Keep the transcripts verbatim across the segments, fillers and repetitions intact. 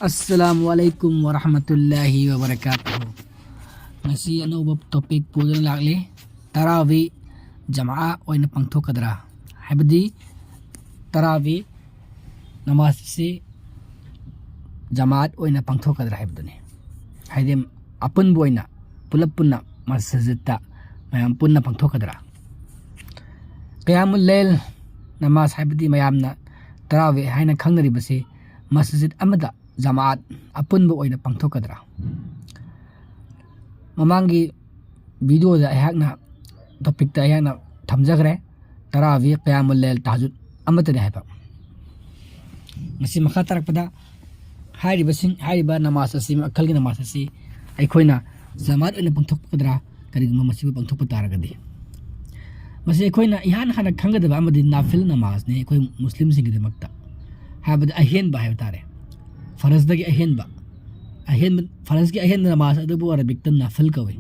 ꯑꯁꯂꯥꯃꯨ ꯑꯂꯩꯀꯨꯝ ꯋꯔꯍꯃꯇꯨꯜꯂꯥꯍꯤ ꯋꯕꯔꯀꯥꯇꯨꯍꯨ꯫ ꯉꯁꯤ ꯑꯅꯧꯕ ꯇꯣꯄꯤꯛ ꯄꯨꯗꯨꯅ ꯂꯥꯛꯂꯤ꯫ ꯇꯔꯥꯋꯤ ꯖꯃꯥꯑ ꯑꯣꯏꯅ ꯄꯥꯡꯊꯣꯛꯀꯗ꯭ꯔꯥ? ꯍꯥꯏꯕꯗꯤ ꯇꯔꯥꯋꯤ ꯅꯃꯥꯖ ꯑꯁꯤ ꯖꯃꯥꯑꯠ ꯑꯣꯏꯅ ꯄꯥꯡꯊꯣꯛꯀꯗ꯭ꯔꯥ ꯍꯥꯏꯕꯗꯨꯅꯤ꯫ ꯍꯥꯏꯗꯤ ꯑꯄꯨꯟꯕ ꯑꯣꯏꯅ, ꯄꯨꯂꯞ ꯄꯨꯟꯅ ꯃꯁꯖꯤꯠꯇ ꯃꯌꯥꯝ ꯄꯨꯟꯅ ꯄꯥꯡꯊꯣꯛꯀꯗ꯭ꯔꯥ? ꯀꯌꯥꯃꯨꯜ ꯂꯩꯜ ꯅꯃꯥꯖ ꯍꯥꯏꯕꯗꯤ ꯃꯌꯥꯝꯅ ꯇꯔꯥꯋꯤ ꯍꯥꯏꯅ ꯈꯪꯅꯔꯤꯕꯁꯤ ꯃꯁꯖꯤꯠ ꯑꯃꯗ ꯖꯃꯥꯑꯠ ꯑꯄꯨꯟꯕ ꯑꯣꯏꯅ ꯄꯥꯡꯊꯣꯛꯀꯗ꯭ꯔꯥ? ꯃꯃꯥꯡꯒꯤ ꯚꯤꯗꯤꯑꯣꯗ ꯑꯩꯍꯥꯛꯅ ꯇꯣꯄꯤꯛꯇ ꯑꯩꯍꯥꯛꯅ ꯊꯝꯖꯈ꯭ꯔꯦ, ꯇꯔꯥꯋꯤ ꯀꯌꯥꯃꯨꯜ ꯂꯩꯜ ꯇꯍꯖꯨꯗ ꯑꯃꯠꯇꯅꯤ ꯍꯥꯏꯕ꯫ ꯃꯁꯤ ꯃꯈꯥ ꯇꯥꯔꯛꯄꯗ ꯍꯥꯏꯔꯤꯕꯁꯤꯡ, ꯍꯥꯏꯔꯤꯕ ꯅꯃꯥꯖ ꯑꯁꯤ, ꯃꯈꯜꯒꯤ ꯅꯃꯥꯖ ꯑꯁꯤ ꯑꯩꯈꯣꯏꯅ ꯖꯃꯥꯠ ꯑꯣꯏꯅ ꯄꯥꯡꯊꯣꯛꯀꯗ꯭ꯔꯥ, ꯀꯔꯤꯒꯨꯝꯕ ꯃꯁꯤꯕꯨ ꯄꯥꯡꯊꯣꯛꯄ ꯇꯥꯔꯒꯗꯤ? ꯃꯁꯤ ꯑꯩꯈꯣꯏꯅ ꯏꯍꯥꯟ ꯍꯥꯟꯅ ꯈꯪꯒꯗꯕ ꯑꯃꯗꯤ ꯅꯥꯐꯤꯜ ꯅꯃꯥꯖꯅꯤ ꯑꯩꯈꯣꯏ ꯃꯨꯁꯂꯤꯝꯁꯤꯡꯒꯤꯗꯃꯛꯇ, ꯍꯥꯏꯕꯗꯤ ꯑꯍꯦꯟꯕ ꯍꯥꯏꯕ ꯇꯥꯔꯦ, ꯐꯔꯖꯗꯒꯤ ꯑꯍꯦꯟꯕ, ꯑꯍꯦꯟꯕ, ꯐꯔꯖꯀꯤ ꯑꯍꯦꯟꯕ ꯅꯃꯥꯖ ꯑꯗꯨꯕꯨ ꯑꯔꯕꯤꯛꯇ ꯅꯥꯐꯤꯜ ꯀꯧꯏ꯫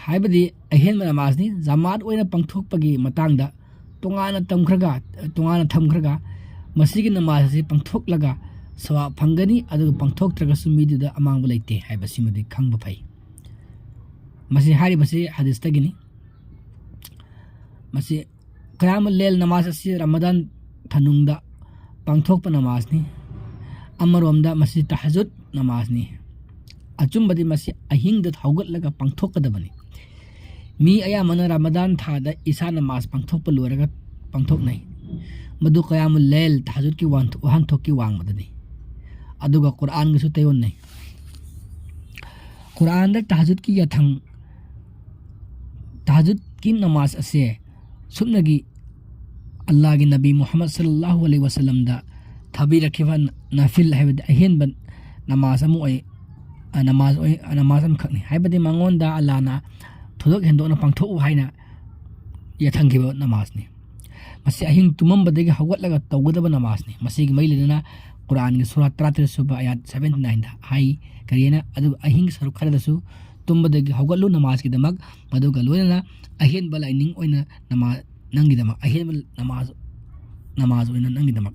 ꯍꯥꯏꯕꯗꯤ ꯑꯍꯦꯟꯕ ꯅꯃꯥꯖꯅꯤ꯫ ꯖꯃꯥꯠ ꯑꯣꯏꯅ ꯄꯥꯡꯊꯣꯛꯄꯒꯤ ꯃꯇꯥꯡꯗ ꯇꯣꯉꯥꯟꯅ ꯇꯝꯈ꯭ꯔꯒ, ꯇꯣꯉꯥꯟꯅ ꯊꯝꯈ꯭ꯔꯒ, ꯃꯁꯤꯒꯤ ꯅꯃꯥꯖ ꯑꯁꯤ ꯄꯥꯡꯊꯣꯛꯂꯒ ꯁꯋꯥꯕ ꯐꯪꯒꯅꯤ, ꯑꯗꯨꯒ ꯄꯥꯡꯊꯣꯛꯇ꯭ꯔꯒꯁꯨ ꯃꯤꯗꯨꯗ ꯑꯃꯥꯡꯕ ꯂꯩꯇꯦ ꯍꯥꯏꯕꯁꯤꯃꯗꯤ ꯈꯪꯕ ꯐꯩ꯫ ꯃꯁꯤ ꯍꯥꯏꯔꯤꯕꯁꯤ ꯍꯗꯤꯁꯇꯒꯤꯅꯤ꯫ ꯃꯁꯤ ꯀꯌꯥꯃꯨꯜ ꯂꯦꯜ ꯅꯃꯥꯖ ꯑꯁꯤ ꯔꯃꯗꯥꯟ ꯊꯥꯅꯨꯡꯗ ꯄꯥꯡꯊꯣꯛꯄ ꯅꯃꯥꯖꯅꯤ꯫ ꯑꯃꯔꯣꯝꯗ ꯃꯁꯤ ꯇꯍꯖꯨꯗ ꯅꯃꯥꯖꯅꯤ꯫ ꯑꯆꯨꯝꯕꯗꯤ ꯃꯁꯤ ꯑꯍꯤꯡꯗ ꯍꯧꯒꯠꯂꯒ ꯄꯥꯡꯊꯣꯛꯀꯗꯕꯅꯤ꯫ ꯃꯤ ꯑꯌꯥꯝꯕꯅ ꯔꯃꯗꯥꯟ ꯊꯥꯗ ꯏꯁꯥ ꯅꯃꯥꯖ ꯄꯥꯡꯊꯣꯛꯄ ꯂꯣꯏꯔꯒ ꯄꯥꯡꯊꯣꯛꯅꯩ꯫ ꯃꯗꯨ ꯀꯌꯥꯃꯨꯜ ꯂꯦꯜ ꯇꯍꯖꯨꯗꯀꯤ ꯋꯥꯟꯊꯣ-, ꯋꯥꯍꯟꯊꯣꯛꯀꯤ ꯋꯥꯡꯃꯗꯅꯤ꯫ ꯑꯗꯨꯒ ꯀꯨꯔꯥꯟꯒꯁꯨ ꯇꯩꯌꯣꯟꯅꯩ꯫ ꯀꯨꯔꯥꯟꯗ ꯇꯍꯖꯨꯗꯀꯤ ꯌꯥꯊꯪ, ꯇꯍꯖꯨꯗꯀꯤ ꯅꯃꯥꯖ ꯑꯁꯦ ꯁꯨꯞꯅꯒꯤ ꯑꯜꯂꯥꯍꯒꯤ ꯅꯕꯤ ꯃꯨꯍꯝꯃꯗ ꯁꯜꯂꯜꯂꯥꯍꯨ ꯑꯂꯩꯍꯤ ꯋꯁꯜꯂꯝꯗ ꯊꯥꯕꯤꯔꯛꯈꯤꯕ ꯅꯥꯐꯤꯜ ꯍꯥꯏꯕꯗꯤ ꯑꯍꯦꯟꯕ ꯅꯃꯥꯖ ꯑꯃ ꯑꯣꯏ, ꯅꯃꯥꯖ ꯑꯣꯏ, ꯅꯃꯥꯖ ꯑꯃꯈꯛꯅꯤ꯫ ꯍꯥꯏꯕꯗꯤ ꯃꯉꯣꯟꯗ ꯑꯜꯂꯥꯍꯅ ꯊꯣꯏꯗꯣꯛ ꯍꯦꯟꯗꯣꯛꯅ ꯄꯥꯡꯊꯣꯛꯎ ꯍꯥꯏꯅ ꯌꯥꯊꯪꯈꯤꯕ ꯅꯃꯥꯖꯅꯤ꯫ ꯃꯁꯤ ꯑꯍꯤꯡ ꯇꯨꯝꯃꯝꯕꯗꯒꯤ ꯍꯧꯒꯠꯂꯒ ꯇꯧꯒꯗꯕ ꯅꯃꯥꯖꯅꯤ꯫ ꯃꯁꯤꯒꯤ ꯃꯔꯤ ꯂꯩꯅꯅ ꯀꯨꯔꯥꯟꯒꯤ ꯁꯨꯔꯥ ꯇꯔꯥꯇꯔꯦꯠ ꯁꯨꯕ ꯑꯌꯥꯠ ꯁꯚꯦꯟꯇꯤ ꯅꯥꯏꯟꯗ ꯍꯥꯏ꯫ ꯀꯔꯤꯅ? ꯑꯗꯨꯒ ꯑꯍꯤꯡ ꯁꯔꯨꯛ ꯈꯔꯗꯁꯨ ꯇꯨꯝꯕꯗꯒꯤ ꯍꯧꯒꯠꯂꯨ ꯅꯃꯥꯖꯀꯤꯗꯃꯛ, ꯃꯗꯨꯒ ꯂꯣꯏꯅꯅ ꯑꯍꯦꯟꯕ ꯂꯥꯏꯅꯤꯡ ꯑꯣꯏꯅ ꯅꯃꯥ-, ꯅꯪꯒꯤꯗꯃꯛ, ꯑꯍꯦꯟꯕ ꯅꯃꯥꯖ, ꯅꯃꯥꯖ ꯑꯣꯏꯅ ꯅꯪꯒꯤꯗꯃꯛ꯫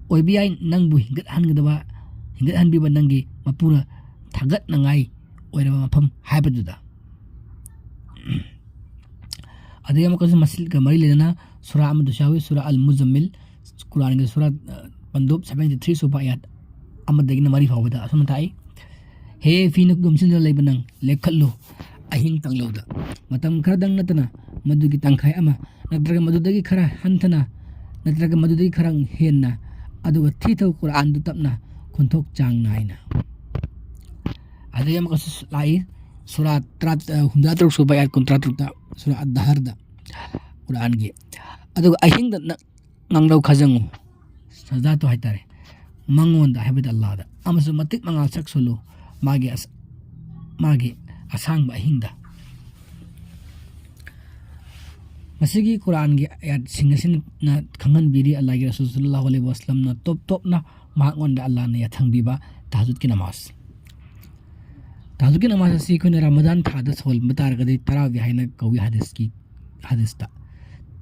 ꯑꯣꯏꯕ ꯌꯥꯏ ꯅꯪꯕꯨ ꯍꯤꯡꯒꯠꯍꯟꯒꯗꯕ, ꯍꯤꯡꯒꯠꯍꯟꯕꯤꯕ ꯅꯪꯒꯤ ꯃꯄꯨꯅ ꯊꯥꯒꯠꯅꯉꯥꯏ ꯑꯣꯏꯔꯕ ꯃꯐꯝ ꯍꯥꯏꯕꯗꯨꯗ꯫ ꯑꯗꯩ ꯑꯃꯨꯛꯀꯁꯨ ꯃꯁꯤꯒ ꯃꯔꯤ ꯂꯩꯅꯅ ꯁꯨꯔꯥ ꯑꯃꯗꯁꯨ ꯌꯥꯎꯏ, ꯁꯨꯔꯥ ꯑꯜ ꯃꯨꯖꯝꯃꯤꯜ, ꯀꯨꯔꯥꯟꯒꯤ ꯁꯨꯔꯥ, ꯑ, ꯄꯟꯗꯨꯞ seventy three ꯁꯨꯕ ꯑꯥꯌꯥꯠ ꯑꯃꯗꯒꯤꯅ ꯃꯔꯤ ꯐꯥꯎꯕꯗ ꯑꯁꯨꯝꯅ ꯇꯥꯛꯏ: "ꯍꯦ ꯐꯤꯅ ꯌꯣꯝꯁꯤꯟꯗꯨꯅ ꯂꯩꯕ ꯅꯪ, ꯂꯦꯞꯈꯠꯂꯨ ꯑꯍꯤꯡ ꯇꯥꯡꯂꯧꯗ꯫ ꯃꯇꯝ ꯈꯔꯗꯪ ꯅꯠꯇꯅ ꯃꯗꯨꯒꯤ ꯇꯪꯈꯥꯏ ꯑꯃ ꯅꯠꯇ꯭ꯔꯒ ꯃꯗꯨꯗꯒꯤ ꯈꯔ ꯍꯟꯊꯅ ꯅꯠꯇ꯭ꯔꯒ ꯃꯗꯨꯗꯒꯤ ꯈꯔ ꯍꯦꯟꯅ, ꯑꯗꯨꯒ ꯊꯤꯊꯧ ꯀꯨꯔꯥꯟꯗꯨ ꯇꯞꯅ ꯈꯣꯟꯊꯣꯛ ꯆꯥꯡ ꯅꯥꯏꯅ"꯫ ꯑꯗꯩ ꯑꯃꯨꯛꯀꯁꯨ ꯂꯥꯛꯏ, ꯁꯨꯔꯥ ꯇꯔꯥ, ꯑ, ꯍꯨꯝꯗ꯭ꯔꯥ ꯇꯔꯨꯛ ꯁꯨꯕ ꯑꯥꯌꯥꯠ ꯀꯨꯟꯊ꯭ꯔꯥ ꯇꯔꯨꯛꯇ, ꯁꯨꯔꯥ ꯑꯗ-ꯗꯍꯔꯗ, ꯀꯨꯔꯥꯟꯒꯤ꯫ ꯑꯗꯨꯒ ꯑꯍꯤꯡꯗ ꯅ-, ꯉꯥꯡꯂꯧ ꯈꯥꯖꯪꯉꯨ, ꯁꯖꯥꯇꯨ ꯍꯥꯏꯇꯥꯔꯦ, ꯃꯉꯣꯟꯗ ꯍꯥꯏꯕꯗꯤ ꯑꯜꯂꯥꯍꯗ, ꯑꯃꯁꯨꯡ ꯃꯇꯤꯛ ꯃꯉꯥ ꯁꯛꯁꯣꯜꯂꯨ ꯃꯥꯒꯤ ꯑꯁ-, ꯃꯥꯒꯤ ꯑꯁꯥꯡꯕ ꯑꯍꯤꯡꯗ꯫ ꯃꯁꯤꯒꯤ ꯀꯨꯔꯥꯟꯒꯤ ꯑꯥꯌꯥꯠꯁꯤꯡ ꯑꯁꯤꯅ ꯈꯪꯍꯟꯕꯤꯔꯤ, ꯑꯜꯂꯥꯍꯒꯤ ꯔꯁꯨꯜ ꯁꯜꯂꯜꯂꯥꯍꯨ ꯑꯂꯩꯍꯤ ꯋꯁꯜꯂꯝꯅ ꯇꯣꯞ ꯇꯣꯞꯅ ꯃꯍꯥꯛꯉꯣꯟꯗ ꯑꯜꯂꯥꯍꯅ ꯌꯥꯊꯪꯕꯤꯕ ꯇꯍꯖꯨꯗꯀꯤ ꯅꯃꯥꯖ꯫ ꯇꯍꯖꯨꯗꯀꯤ ꯅꯃꯥꯖ ꯑꯁꯤ ꯑꯩꯈꯣꯏꯅ ꯔꯃꯗꯥꯟ ꯊꯥꯗ ꯁꯣꯟꯕ ꯇꯥꯔꯒꯗꯤ ꯇꯔꯥꯕꯤ ꯍꯥꯏꯅ ꯀꯧꯏ ꯍꯗꯤꯁꯀꯤ, ꯍꯗꯤꯁꯇ꯫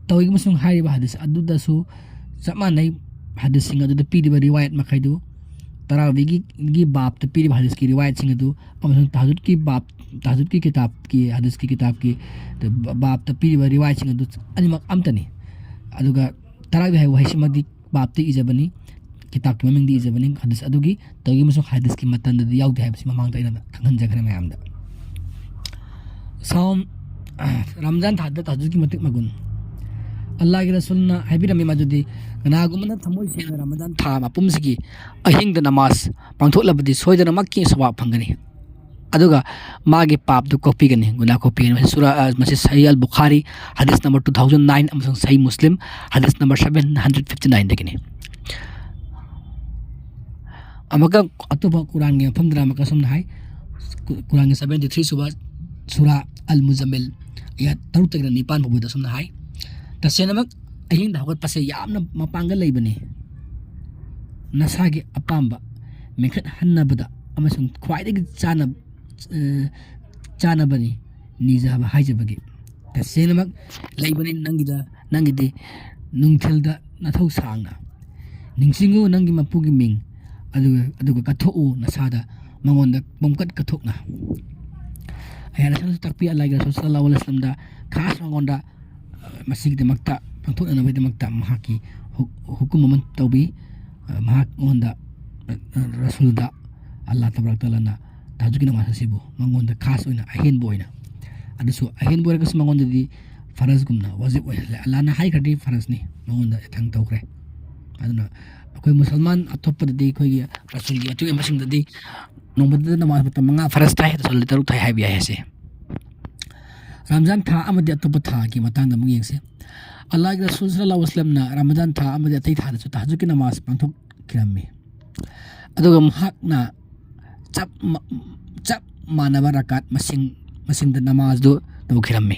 ꯇꯧꯏꯒꯨꯝꯕꯁꯨꯡ ꯍꯥꯏꯔꯤꯕ ꯍꯗꯤꯁ ꯑꯗꯨꯗꯁꯨ ꯆꯞ ꯃꯥꯟꯅꯩ, ꯍꯗꯤꯁꯁꯤꯡ ꯑꯗꯨꯗ ꯄꯤꯔꯤꯕ ꯔꯤꯋꯥꯌꯠ ꯃꯈꯩꯗꯨ, ꯇꯔꯥꯕꯤꯒꯤ, ꯒꯤ ꯕꯥꯞꯇ ꯄꯤꯔꯤꯕ ꯍꯗꯤꯁꯀꯤ ꯔꯤꯋꯥꯌꯠꯁꯤꯡ ꯑꯗꯨ ꯑꯃꯁꯨꯡ ꯇꯍꯖꯨꯗꯀꯤ ꯕꯥꯞ, ꯇꯍꯖꯨꯗꯀꯤ ꯀꯤꯇꯥꯕꯀꯤ, ꯍꯗꯤꯁꯀꯤ ꯀꯤꯇꯥꯕꯀꯤ ꯕꯥꯞꯇ ꯄꯤꯔꯤꯕ ꯔꯤꯋꯥꯌꯠꯁꯤꯡ ꯑꯗꯨ ꯑꯅꯤꯃꯛ ꯑꯝꯇꯅꯤ꯫ ꯑꯗꯨꯒ ꯇꯔꯥꯕꯤ ꯍꯥꯏꯕ ꯋꯥꯍꯩꯁꯤꯃꯗꯤ ꯕꯥꯞꯇ ꯏꯖꯕꯅꯤ, ꯀꯤꯇꯥꯕꯀꯤ ꯃꯃꯤꯡꯗ ꯏꯖꯕꯅꯤ, ꯍꯗꯤꯁ ꯑꯗꯨꯒꯤ ꯇꯧꯏꯒꯨꯝꯕꯁꯨꯡ ꯍꯗꯤꯁꯀꯤ ꯃꯇꯟꯗꯗꯤ ꯌꯥꯎꯗꯦ ꯍꯥꯏꯕꯁꯤ ꯃꯃꯥꯡꯗ ꯑꯩꯅ ꯈꯪꯍꯟꯖꯈ꯭ꯔꯦ ꯃꯌꯥꯝꯗ꯫ ꯁꯥꯎꯝ, ꯔꯝꯖꯥꯟ ꯊꯥꯗ ꯇꯍꯖꯨꯗꯀꯤ ꯃꯇꯤꯛ ꯃꯒꯨꯟ꯫ ꯑꯜꯂꯥꯍꯒꯤ ꯔꯁꯨꯜꯅ ꯍꯥꯏꯕꯤꯔꯝꯃꯤ ꯃꯗꯨꯗꯤ ꯀꯅꯥꯒꯨꯝꯕꯅ ꯊꯃꯣꯏ ꯁꯦꯡꯅ ꯔꯃꯗꯥꯟ ꯊꯥ ꯃꯄꯨꯝꯁꯤꯒꯤ ꯑꯍꯤꯡꯗ ꯅꯃꯥꯖ ꯄꯥꯡꯊꯣꯛꯂꯕꯗꯤ ꯁꯣꯏꯗꯅꯃꯛꯀꯤ ꯁꯋꯥꯕ ꯐꯪꯒꯅꯤ꯫ ꯑꯗꯨꯒ ꯃꯥꯒꯤ ꯄꯥꯞꯇꯨ ꯀꯣꯛꯄꯤꯒꯅꯤ, ꯒꯨꯅꯥ ꯀꯣꯛꯄꯤꯒꯅꯤ꯫ ꯃꯁꯤ ꯁꯨꯔꯥ, ꯑ, ꯃꯁꯤ ꯁꯍꯤ ꯑꯜ ꯕꯨꯈꯥꯔꯤ, ꯍꯗꯤꯁ ꯅꯝꯕꯔ two thousand nine, ꯑꯃꯁꯨꯡ ꯁꯍꯤ ꯃꯨꯁꯂꯤꯝ, ꯍꯗꯤꯁ ꯅꯝꯕꯔ seven hundred fifty nineꯗꯒꯤꯅꯤ꯫ ꯑꯃꯨꯛꯀ ꯑꯇꯣꯞꯄ ꯀꯨꯔꯥꯟꯒꯤ ꯃꯐꯝꯗꯅ ꯑꯃꯨꯛꯀ ꯑꯁꯨꯝꯅ ꯍꯥꯏ, ꯀꯨ-, ꯀꯨꯔꯥꯟꯒꯤ seventy three ꯁꯨꯕ ꯁꯨꯔꯥ ꯑꯜ ꯃꯨꯖꯝꯃꯤꯜ, ꯑꯥꯌꯥꯠ ꯇꯔꯨꯛꯇꯒꯤꯅ ꯅꯤꯄꯥꯟ ꯐꯥꯎꯕꯗ ꯑꯁꯨꯝꯅ ꯍꯥꯏ: "ꯇꯁꯦꯡꯅꯃꯛ ꯑꯍꯤꯡꯗ ꯍꯧꯒꯠꯄꯁꯦ ꯌꯥꯝꯅ ꯃꯄꯥꯡꯒꯜ ꯂꯩꯕꯅꯤ꯫ ꯅꯁꯥꯒꯤ ꯑꯄꯥꯝꯕ ꯃꯦꯟꯈꯠꯍꯟꯅꯕꯗ ꯑꯃꯁꯨꯡ ꯈ꯭ꯋꯥꯏꯗꯒꯤ ꯆꯥꯅ-, ꯑ, ꯆꯥꯅꯕꯅꯤ ꯅꯤꯖꯕ ꯍꯥꯏꯖꯕꯒꯤ꯫ ꯇꯁꯦꯡꯅꯃꯛ ꯂꯩꯕꯅꯤ ꯅꯪꯒꯤꯗ, ꯅꯪꯒꯤꯗꯤ ꯅꯨꯡꯊꯤꯜꯗ ꯅꯊꯧ ꯁꯥꯡꯅ ꯅꯤꯡꯁꯤꯡꯉꯨ ꯅꯪꯒꯤ ꯃꯄꯨꯒꯤ ꯃꯤꯡ, ꯑꯗꯨꯒ, ꯑꯗꯨꯒ ꯀꯠꯊꯣꯛꯎ ꯅꯁꯥꯗ ꯃꯉꯣꯟꯗ ꯄꯨꯝꯀꯠ ꯀꯠꯊꯣꯛꯅ꯫ ꯑꯩꯍꯥꯛꯅ ꯁꯤꯗꯁꯨ ꯇꯥꯛꯄꯤ, ꯑꯜꯂꯥꯍꯒꯤ ꯔꯁꯨꯜ ꯁꯜꯂꯜꯂꯥꯍꯨ ꯑꯂꯩꯍꯤ ꯋꯁꯜꯂꯝꯗ ꯈꯥꯁ ꯃꯉꯣꯟꯗ, ꯑ, ꯃꯁꯤꯒꯤꯗꯃꯛꯇ ꯄꯥꯡꯊꯣꯛꯅꯅꯕꯒꯤꯗꯃꯛꯇ ꯃꯍꯥꯛꯀꯤ ꯍꯨꯛ-, ꯍꯨꯀꯨꯝ ꯑꯃ ꯇꯧꯕꯤ꯫ ꯑ, ꯃꯍꯥꯛ ꯃꯉꯣꯟꯗ, ꯑ, ꯑ, ꯔꯁꯨꯜꯗ ꯑꯜꯂꯥꯍ ꯇꯕꯥꯔꯛ ꯇꯥꯂꯥꯅ ꯇꯍꯖꯨꯗꯀꯤ ꯅꯃꯥꯖ ꯑꯁꯤꯕꯨ ꯃꯉꯣꯟꯗ ꯈꯥꯁ ꯑꯣꯏꯅ, ꯑꯍꯦꯟꯕ ꯑꯣꯏꯅ, ꯑꯗꯨꯁꯨ ꯑꯍꯦꯟꯕ ꯑꯣꯏꯔꯒꯁꯨ ꯃꯉꯣꯟꯗꯗꯤ ꯐꯔꯖꯒꯨꯝꯅ ꯋꯥꯖꯤꯕ ꯑꯣꯏꯍꯜꯂꯦ꯫ ꯑꯜꯂꯥꯍꯅ ꯍꯥꯏꯈ꯭ꯔꯗꯤ ꯐꯔꯖꯅꯤ, ꯃꯉꯣꯟꯗ ꯌꯥꯊꯪ ꯇꯧꯈ꯭ꯔꯦ꯫ ꯑꯗꯨꯅ ꯑꯩꯈꯣꯏ ꯃꯨꯁꯜꯃꯥꯟ ꯑꯇꯣꯞꯄꯗꯗꯤ, ꯑꯩꯈꯣꯏꯒꯤ ꯔꯁꯨꯜꯒꯤ ꯃꯇꯨꯡ ꯏꯟꯕꯁꯤꯡꯗꯗꯤ ꯅꯣꯡꯃꯗ ꯅꯃꯥꯖ ꯃꯇꯝ ꯃꯉꯥ ꯐꯔꯖ ꯊꯥꯏ, ꯔꯁꯨꯜꯗꯤ ꯇꯔꯨꯛ ꯊꯥꯏ ꯍꯥꯏꯕ ꯌꯥꯏ ꯍꯥꯏꯁꯦ꯫ ꯔꯝꯖꯥꯟ ꯊꯥ ꯑꯃꯗꯤ ꯑꯇꯣꯞꯄ ꯊꯥꯒꯤ ꯃꯇꯥꯡꯗ ꯑꯃꯨꯛ ꯌꯦꯡꯁꯤ꯫ ꯑꯜꯂꯥꯍꯒꯤ ꯔꯁꯨꯜ ꯁꯜꯂꯜꯂꯥꯍꯨ ꯑꯂꯩꯍꯤ ꯋꯁꯜꯂꯝꯅ ꯔꯃꯗꯥꯟ ꯊꯥ ꯑꯃꯗꯤ ꯑꯇꯩ ꯊꯥꯗꯁꯨ ꯇꯍꯖꯨꯗꯀꯤ ꯅꯃꯥꯖ ꯄꯥꯡꯊꯣꯛꯈꯤꯔꯝꯃꯤ꯫ ꯑꯗꯨꯒ ꯃꯍꯥꯛꯅ ꯆꯞ ꯃ-, ꯆꯞ ꯃꯥꯟꯅꯕ ꯔꯀꯥꯠ ꯃꯁꯤꯡ, ꯃꯁꯤꯡꯗ ꯅꯃꯥꯖꯗꯨ ꯇꯧꯈꯤꯔꯝꯃꯤ꯫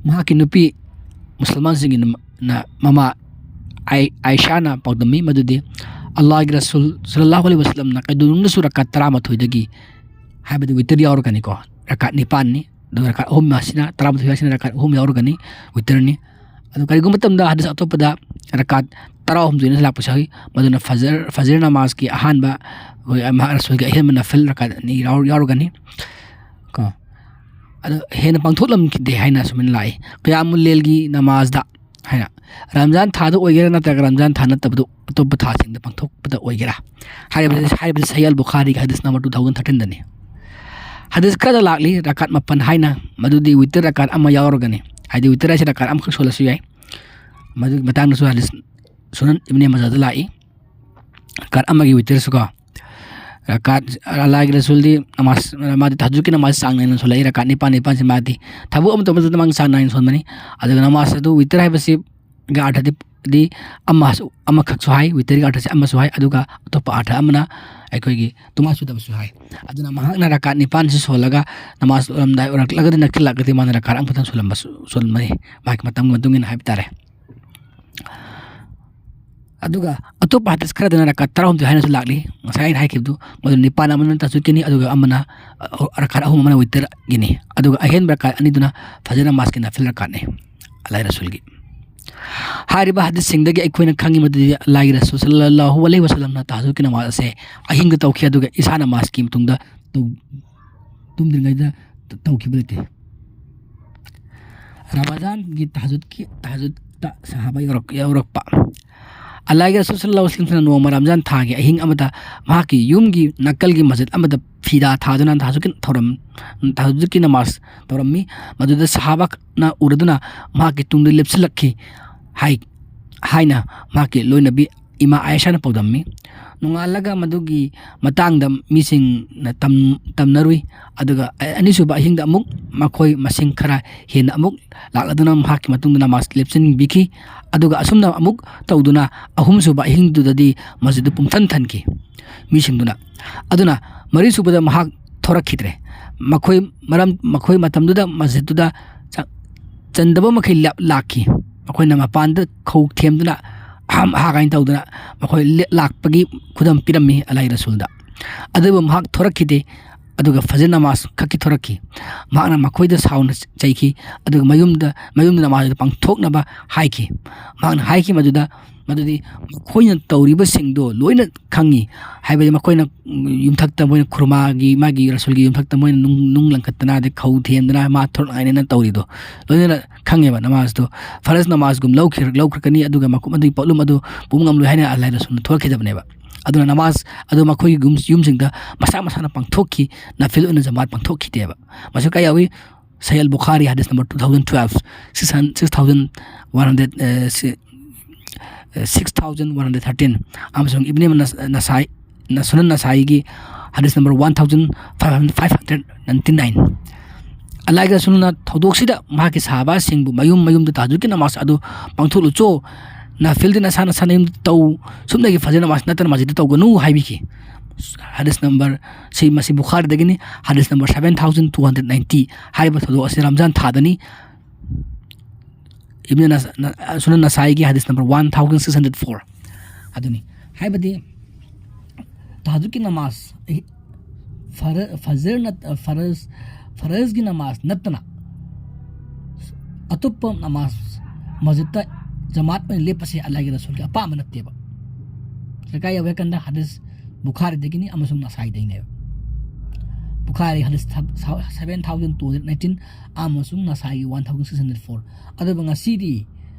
ꯃꯍꯥꯛꯀꯤ ꯅꯨꯄꯤ ꯃꯨꯁꯜꯃꯥꯟꯁꯤꯡꯒꯤ ꯅꯨꯃ-, ꯅ-, ꯃꯃꯥ ꯑꯥꯏ-, ꯑꯥꯏꯁꯥꯅ ꯄꯥꯎꯗꯝꯃꯤ ꯃꯗꯨꯗꯤ ꯑꯜꯂꯥꯍꯒꯤ ꯔꯁꯨꯜ ꯁꯜꯂꯜꯂꯥꯍꯨ ꯑꯂꯩꯍꯤ ꯋꯁꯜꯂꯝꯅ ꯀꯩꯗꯧꯅꯨꯡꯗꯁꯨ ꯔꯀꯥꯠ ꯇꯔꯥꯃꯥꯊꯣꯏꯗꯒꯤ, ꯍꯥꯏꯕꯗꯤ ꯋꯤꯇꯔ ꯌꯥꯎꯔꯒꯅꯤꯀꯣ, ꯔꯀꯥꯠ ꯅꯤꯄꯥꯟꯅꯤ꯫ ꯑꯗꯨꯒ ꯔꯀꯥꯠ ꯑꯍꯨꯝ ꯑꯁꯤꯅ, ꯇꯔꯥꯃꯥꯊꯣꯏ ꯑꯁꯤꯅ ꯔꯀꯥꯠ ꯑꯍꯨꯝ ꯌꯥꯎꯔꯒꯅꯤ, ꯋꯤꯇꯔꯅꯤ꯫ ꯑꯗꯨ ꯀꯔꯤꯒꯨꯝꯕ ꯃꯇꯝꯗ ꯍꯗꯤꯁ ꯑꯇꯣꯞꯄꯗ ꯔꯀꯥꯠ ꯇꯔꯥꯍꯨꯝꯗꯣꯏꯅ ꯂꯥꯛꯄꯁꯨ ꯌꯥꯎꯏ꯫ ꯃꯗꯨꯅ ꯐꯖꯔ, ꯐꯖꯔ ꯅꯃꯥꯖꯀꯤ ꯑꯍꯥꯟꯕ, ꯑꯩꯈꯣꯏ ꯃꯍꯥꯛ ꯔꯁꯨꯜꯒꯤ ꯑꯍꯦꯟꯕ ꯅꯐꯤꯜ ꯔꯀꯥꯠ ꯑꯅꯤ ꯌꯥꯎ-, ꯌꯥꯎꯔꯒꯅꯤ ꯀꯣ꯫ ꯑꯗꯣ ꯍꯦꯟꯅ ꯄꯥꯡꯊꯣꯛꯂꯝꯈꯤꯗꯦ ꯍꯥꯏꯅ ꯑꯁꯨꯃꯥꯏꯅ ꯂꯥꯛꯏ꯫ ꯀꯌꯥꯃꯨꯜ ꯂꯦꯜꯒꯤ ꯅꯃꯥꯖꯗ ꯍꯥꯏꯅ, ꯔꯝꯖꯥꯟ ꯊꯥꯗ ꯑꯣꯏꯒꯦꯔꯥ ꯅꯠꯇ꯭ꯔꯒ ꯔꯝꯖꯥꯟ ꯊꯥ ꯅꯠꯇꯕꯗꯨ ꯑꯇꯣꯞꯄ ꯊꯥꯁꯤꯡꯗ ꯄꯥꯡꯊꯣꯛꯄꯗ ꯑꯣꯏꯒꯦꯔꯥ? ꯍꯥꯏꯔꯤꯕꯁꯤ, ꯍꯥꯏꯔꯤꯕꯁꯤ ꯁꯍꯤꯍ ꯑꯜ ꯕꯨꯈꯥꯔꯤꯒꯤ ꯍꯗꯤꯁ ꯅꯝꯕꯔ two thousand thirteen ꯗꯅꯤ꯫ ꯍꯗꯤꯁ ꯈꯔꯗ ꯂꯥꯛꯂꯤ ꯔꯀꯥꯠ ꯃꯥꯄꯟ ꯍꯥꯏꯅ, ꯃꯗꯨꯗꯤ ꯋꯤꯇꯔ ꯔꯀꯥꯠ ꯑꯃ ꯌꯥꯎꯔꯒꯅꯤ꯫ ꯍꯥꯏꯗꯤ ꯋꯤꯇꯔ ꯍꯥꯏꯁꯦ ꯔꯀꯥꯠ ꯑꯃꯈꯛ ꯁꯣꯜꯂꯁꯨ ꯌꯥꯏ꯫ ꯃꯗꯨꯒꯤ ꯃꯇꯥꯡꯗꯁꯨ ꯍꯗꯤꯁ ꯁꯨꯅꯟ ꯏꯕꯅꯦ ꯃꯥꯖꯥꯗ ꯂꯥꯛꯏ꯫ ꯔꯀꯥꯠ ꯑꯃꯒꯤ ꯋꯤꯇꯔꯁꯨ ꯀꯣ꯫ ꯔꯀꯥꯠ, ꯑꯜꯂꯥꯍꯒꯤ ꯔꯁꯨꯜꯗꯤ ꯅꯃꯥꯖ, ꯃꯥꯗꯤ ꯇꯍꯖꯨꯗꯀꯤ ꯅꯃꯥꯖ ꯆꯥꯡ ꯅꯥꯏꯅ ꯁꯣꯜꯂꯛꯏ, ꯔꯀꯥꯠ ꯅꯤꯄꯥꯟ ꯅꯤꯄꯥꯟꯁꯤ ꯃꯥꯗꯤ ꯊꯕꯛ ꯑꯃ ꯇꯧꯕ ꯃꯇꯝꯗ ꯃꯥ ꯆꯥꯡ ꯅꯥꯏꯅ ꯁꯣꯟꯕꯅꯤ꯫ ꯑꯗꯨꯒ ꯅꯃꯥꯖ ꯑꯗꯨ ꯋꯤꯇꯔ ꯍꯥꯏꯕꯁꯤ ꯒꯤ ꯑꯥꯔꯊꯗꯤ, ꯗꯤ ꯑꯃꯁꯨ, ꯑꯃꯈꯛꯁꯨ ꯍꯥꯏ, ꯋꯤꯇꯔꯒꯤ ꯑꯥꯔꯊꯁꯦ ꯑꯃꯁꯨ ꯍꯥꯏ, ꯑꯗꯨꯒ ꯑꯇꯣꯞꯄ ꯑꯥꯔꯊ ꯑꯃꯅ ꯑꯩꯈꯣꯏꯒꯤ ꯇꯨꯃꯥ ꯁꯨꯗꯕꯁꯨ ꯍꯥꯏ꯫ ꯑꯗꯨꯅ ꯃꯍꯥꯛꯅ ꯔꯀꯥꯠ ꯅꯤꯄꯥꯟꯁꯤ ꯁꯣꯜꯂꯒ ꯅꯃꯥꯖ ꯂꯣꯏꯔꯝꯗꯥꯏ ꯑꯣꯏꯔꯛꯂꯒꯗꯤ, ꯅꯛꯁꯤꯜꯂꯛꯂꯒꯗꯤ ꯃꯥꯅ ꯔꯀꯥꯠ ꯑꯃꯈꯛꯇꯪ ꯁꯣꯜꯂꯝꯕꯁꯨ, ꯁꯣꯜꯂꯝꯕꯅꯤ, ꯃꯥꯒꯤ ꯃꯇꯝꯒꯤ ꯃꯇꯨꯡ ꯏꯟꯅ ꯍꯥꯏꯕ ꯇꯥꯔꯦ꯫ ꯑꯗꯨꯒ ꯑꯇꯣꯞꯄ ꯍꯗꯤꯁ ꯈꯔꯗꯅ ꯔꯀꯥꯠ ꯇꯔꯥꯍꯨꯝꯗꯣꯏ ꯍꯥꯏꯅꯁꯨ ꯂꯥꯛꯂꯤ꯫ ꯉꯁꯥꯏ ꯑꯩꯅ ꯍꯥꯏꯈꯤꯕꯗꯨ, ꯃꯗꯨ ꯅꯤꯄꯥꯟ ꯑꯃꯅ ꯇꯍꯖꯨꯗꯀꯤꯅꯤ, ꯑꯗꯨꯒ ꯑꯃꯅ, ꯑ, ꯔꯀꯥꯠ ꯑꯍꯨꯝ ꯑꯃꯅ ꯋꯤꯇꯔꯒꯤꯅꯤ, ꯑꯗꯨꯒ ꯑꯍꯦꯟꯕ ꯔꯀꯥꯠ ꯑꯅꯤꯗꯨꯅ ꯐꯖꯔ ꯅꯃꯥꯖꯀꯤ ꯅꯐꯤꯜ ꯔꯀꯥꯠꯅꯤ, ꯑꯜꯂꯥꯍ ꯔꯁꯨꯜꯒꯤ꯫ ꯍꯥꯏꯔꯤꯕ ꯍꯗꯤꯁꯁꯤꯡꯗꯒꯤ ꯑꯩꯈꯣꯏꯅ ꯈꯪꯉꯤ ꯃꯗꯨꯗꯤ ꯑꯜꯂꯥꯍꯒꯤ ꯔꯁꯨꯜ ꯁꯜꯂꯜꯂꯥꯍꯨ ꯑꯂꯩꯍꯤ ꯋꯁꯜꯂꯝꯅ ꯇꯍꯖꯨꯗꯀꯤ ꯅꯃꯥꯖ ꯑꯁꯦ ꯑꯍꯤꯡꯗ ꯇꯧꯈꯤ, ꯑꯗꯨꯒ ꯏꯁꯥ ꯅꯃꯥꯖꯀꯤ ꯃꯇꯨꯡꯗ ꯇꯧ-, ꯇꯨꯝꯗ꯭ꯔꯤꯉꯩꯗ ꯇ-, ꯇꯧꯈꯤꯕ ꯅꯠꯇꯦ꯫ ꯔꯃꯖꯥꯟꯒꯤ ꯇꯍꯖꯨꯗꯀꯤ, ꯇꯍꯖꯨꯗꯇ ꯁꯍꯥꯕ ꯌꯧꯔꯛ-, ꯌꯧꯔꯛꯄ꯫ ꯑꯜꯂꯥꯍꯒꯤ ꯔꯁꯨꯜ ꯁꯜꯂꯜꯂꯥꯍꯨ ꯑꯂꯩꯍꯤ ꯋꯁꯜꯂꯝꯅ ꯅꯣꯡꯃ ꯔꯃꯖꯥꯟ ꯊꯥꯒꯤ ꯑꯍꯤꯡ ꯑꯃꯗ ꯃꯍꯥꯛꯀꯤ ꯌꯨꯝꯒꯤ ꯅꯥꯀꯜꯒꯤ ꯃꯁꯖꯤꯗ ꯑꯃꯗ ꯐꯤꯗꯥ ꯊꯥꯗꯨꯅ ꯇꯍꯖꯨꯗꯀꯤ ꯊꯧꯔꯝ, ꯇꯍꯖꯨꯗꯀꯤ ꯅꯃꯥꯖ ꯇꯧꯔꯝꯃꯤ꯫ ꯃꯗꯨꯗ ꯁꯍꯥꯕꯥꯅ ꯎꯔꯗꯨꯅ ꯃꯍꯥꯛꯀꯤ ꯇꯨꯡꯗ ꯂꯦꯞꯁꯤꯜꯂꯛꯈꯤ ꯍꯥꯏ-, ꯍꯥꯏꯅ ꯃꯍꯥꯛꯀꯤ ꯂꯣꯏꯅꯕꯤ ꯏꯃꯥ ꯑꯥꯏꯁꯥꯅ ꯄꯥꯎꯗꯝꯃꯤ꯫ ꯅꯣꯡꯉꯥꯜꯂꯒ ꯃꯗꯨꯒꯤ ꯃꯇꯥꯡꯗ ꯃꯤꯁꯤꯡꯅ ꯇꯝ-, ꯇꯝꯅꯔꯨꯏ꯫ ꯑꯗꯨꯒ ꯑ-, ꯑꯅꯤꯁꯨꯕ ꯑꯍꯤꯡꯗ ꯑꯃꯨꯛ ꯃꯈꯣꯏ ꯃꯁꯤꯡ ꯈꯔ ꯍꯦꯟꯅ ꯑꯃꯨꯛ ꯂꯥꯛꯂꯗꯨꯅ ꯃꯍꯥꯛꯀꯤ ꯃꯇꯨꯡꯗ ꯅꯃꯥꯖ ꯂꯦꯞꯁꯤꯟꯕꯤꯈꯤ꯫ ꯑꯗꯨꯒ ꯑꯁꯨꯝꯅ ꯑꯃꯨꯛ ꯇꯧꯗꯨꯅ ꯑꯍꯨꯝꯁꯨꯕ ꯑꯍꯤꯡꯗꯨꯗꯗꯤ ꯃꯁꯖꯤꯗꯇꯨ ꯄꯨꯝꯊꯟ ꯊꯟꯈꯤ ꯃꯤꯁꯤꯡꯗꯨꯅ꯫ ꯑꯗꯨꯅ ꯃꯔꯤꯁꯨꯕꯗ ꯃꯍꯥꯛ ꯊꯣꯔꯛꯈꯤꯗ꯭ꯔꯦ꯫ ꯃꯈꯣꯏ ꯃꯔꯝ, ꯃꯈꯣꯏ ꯃꯇꯝꯗꯨꯗ ꯃꯁꯖꯤꯗꯇꯨꯗ ꯆ-, ꯆꯟꯗꯕ ꯃꯈꯩ ꯂꯥꯛ-, ꯂꯥꯛꯈꯤ꯫ ꯃꯈꯣꯏꯅ ꯃꯄꯥꯟꯗ ꯈꯧ ꯊꯦꯝꯗꯨꯅ, "ꯑꯍꯝ ꯑꯍꯥ" ꯀꯥꯏꯅ ꯇꯧꯗꯨꯅ ꯃꯈꯣꯏ ꯂꯦ-, ꯂꯥꯛꯄꯒꯤ ꯈꯨꯗꯝ ꯄꯤꯔꯝꯃꯤ ꯑꯜꯂꯥꯍꯒꯤ ꯔꯁꯨꯜꯗ꯫ ꯑꯗꯨꯕꯨ ꯃꯍꯥꯛ ꯊꯣꯔꯛꯈꯤꯗꯦ꯫ ꯑꯗꯨꯒ ꯐꯖꯔ ꯅꯃꯥꯖ ꯈꯛꯀꯤ ꯊꯣꯔꯛꯈꯤ꯫ ꯃꯍꯥꯛꯅ ꯃꯈꯣꯏꯗ ꯁꯥꯎꯅ ꯆꯩꯈꯤ꯫ ꯑꯗꯨꯒ ꯃꯌꯨꯝꯗ, ꯃꯌꯨꯝꯗ ꯅꯃꯥꯖ ꯑꯗꯨ ꯄꯥꯡꯊꯣꯛꯅꯕ ꯍꯥꯏꯈꯤ꯫ ꯃꯍꯥꯛꯅ ꯍꯥꯏꯈꯤ ꯃꯗꯨꯗ, ꯃꯗꯨꯗꯤ ꯃꯈꯣꯏꯅ ꯇꯧꯔꯤꯕꯁꯤꯡꯗꯣ ꯂꯣꯏꯅ ꯈꯪꯉꯤ꯫ ꯍꯥꯏꯕꯗꯤ ꯃꯈꯣꯏꯅ, ꯎꯝ, ꯌꯨꯝꯊꯛꯇ ꯃꯣꯏꯅ ꯈꯨꯔꯃꯥꯒꯤ, ꯃꯥꯒꯤ ꯔꯁꯨꯜꯒꯤ ꯌꯨꯝꯊꯛꯇ ꯃꯣꯏꯅ ꯅꯨꯡ, ꯅꯨꯡ ꯂꯪꯈꯠꯇꯅ, ꯑꯗꯩ ꯈꯧ ꯊꯦꯝꯗꯅ, ꯃꯥ ꯊꯣꯔꯛꯅꯉꯥꯏꯅꯦꯅ ꯇꯧꯔꯤꯗꯣ ꯂꯣꯏꯅ ꯈꯪꯉꯦꯕ꯫ ꯅꯃꯥꯖꯇꯣ ꯐꯔꯖ ꯅꯃꯥꯖꯒꯨꯝ ꯂꯧꯈꯤ-, ꯂꯧꯈ꯭ꯔꯛꯀꯅꯤ, ꯑꯗꯨꯒ ꯃꯈꯨ-, ꯑꯗꯨꯒꯤ ꯄꯣꯠꯂꯨꯝ ꯑꯗꯨ ꯄꯨꯕ ꯉꯝꯂꯣꯏ ꯍꯥꯏꯅ ꯑꯜꯂꯥꯍꯒꯤ ꯔꯁꯨꯜꯅ ꯊꯣꯔꯛꯈꯤꯗꯕꯅꯦꯕ꯫ ꯑꯗꯨꯅ ꯅꯃꯥꯖ ꯑꯗꯨ ꯃꯈꯣꯏꯒꯤ ꯌꯨꯝ-, ꯌꯨꯝꯁꯤꯡꯗ ꯃꯁꯥ ꯃꯁꯥꯅ ꯄꯥꯡꯊꯣꯛꯈꯤ, ꯅꯐꯤꯜ ꯑꯣꯏꯅ ꯖꯃꯥꯠ ꯄꯥꯡꯊꯣꯛꯈꯤꯗꯦꯕ꯫ ꯃꯁꯤ ꯀꯥꯏ ꯌꯥꯎꯏ? ꯁꯍꯤꯍ ꯑꯜ ꯕꯨꯈꯥꯔꯤ, ꯍꯗꯤꯁ number two thousand twelve, six thousand one hundred, ꯑ, si-, ꯑ, six thousand one hundred thirteen, ꯑꯃꯁꯨꯡ ꯏꯕꯅꯤ ꯅꯁ-, ꯅꯁꯥꯏ, ꯅ-, ꯁꯨꯅꯟ ꯅꯁꯥꯏꯒꯤ ꯍꯗꯤꯁ number one thousand five hundred, five hundred ninety nine꯫ ꯑꯜꯂꯥꯍꯒꯤ ꯔꯁꯨꯜꯅ ꯊꯧꯗꯣꯛꯁꯤꯗ ꯃꯍꯥꯛꯀꯤ ꯁꯍꯥꯕꯥꯁꯤꯡꯕꯨ ꯃꯌꯨꯝ ꯃꯌꯨꯝꯗ ꯇꯍꯖꯨꯗꯀꯤ ꯅꯃꯥꯖ ꯑꯗꯨ ꯄꯥꯡꯊꯣꯛꯂꯨꯆꯣ, ꯅꯐꯤꯜꯗꯤ ꯅꯁꯥ ꯅꯁꯥ ꯅꯌꯨꯝꯗ ꯇꯧ, ꯁꯨꯞꯅꯒꯤ ꯐꯖꯔ ꯅꯃꯥꯖ ꯅꯠꯇꯅ ꯃꯁꯖꯤꯗꯇ ꯇꯧꯒꯅꯨ ꯍꯥꯏꯕꯤꯈꯤ꯫ ꯍꯗꯤꯁ ꯅꯝꯕꯔ, ꯁꯤ, ꯃꯁꯤ ꯕꯨꯈꯥꯔꯤꯗꯒꯤꯅꯤ, ꯍꯗꯤꯁ number seven thousand two hundred ninety꯫ ꯍꯥꯏꯔꯤꯕ ꯊꯧꯗꯣꯛ ꯑꯁꯤ ꯔꯝꯖꯥꯟ ꯊꯥꯗꯅꯤ꯫ ꯏꯕꯅ ꯅꯁ-, ꯅ-, ꯁꯨꯅꯟ ꯅꯁꯥꯏꯒꯤ ꯍꯗꯤꯁ number one thousand six hundred four ꯑꯗꯨꯅꯤ꯫ ꯍꯥꯏꯕꯗꯤ ꯇꯍꯖꯨꯗꯀꯤ ꯅꯃꯥꯖ, ꯑꯍꯤ-, ꯐꯔ-, ꯐꯖꯔ ꯅꯠ-, ꯐꯔꯖ, ꯐꯔꯖꯒꯤ ꯅꯃꯥꯖ ꯅꯠꯇꯅ ꯑꯇꯣꯞꯄ ꯅꯃꯥꯖ ꯃꯁꯖꯤꯗꯇ ꯖꯃꯥꯠ ꯑꯣꯏꯅ ꯂꯦꯞꯄꯁꯦ ꯑꯜꯂꯥꯍꯒꯤ ꯔꯁꯨꯜꯒꯤ ꯑꯄꯥꯝꯕ ꯅꯠꯇꯦꯕ꯫ ꯀꯥꯏ ꯌꯧꯋꯦ ꯍꯥꯏ ꯀꯥꯟꯗ ꯍꯗꯤꯁ ꯕꯨꯈꯥꯔꯤꯗꯒꯤꯅꯤ ꯑꯃꯁꯨꯡ ꯅꯁꯥꯏꯗꯒꯤꯅꯦꯕ꯫ ꯕꯨꯈꯥꯔꯤ ꯍꯗꯤꯁ seven thousand two hundred nineteen ꯑꯃꯁꯨꯡ ꯅꯁꯥꯏꯒꯤ one thousand six hundred four꯫ ꯑꯗꯨꯕꯨ ꯉꯁꯤꯗꯤ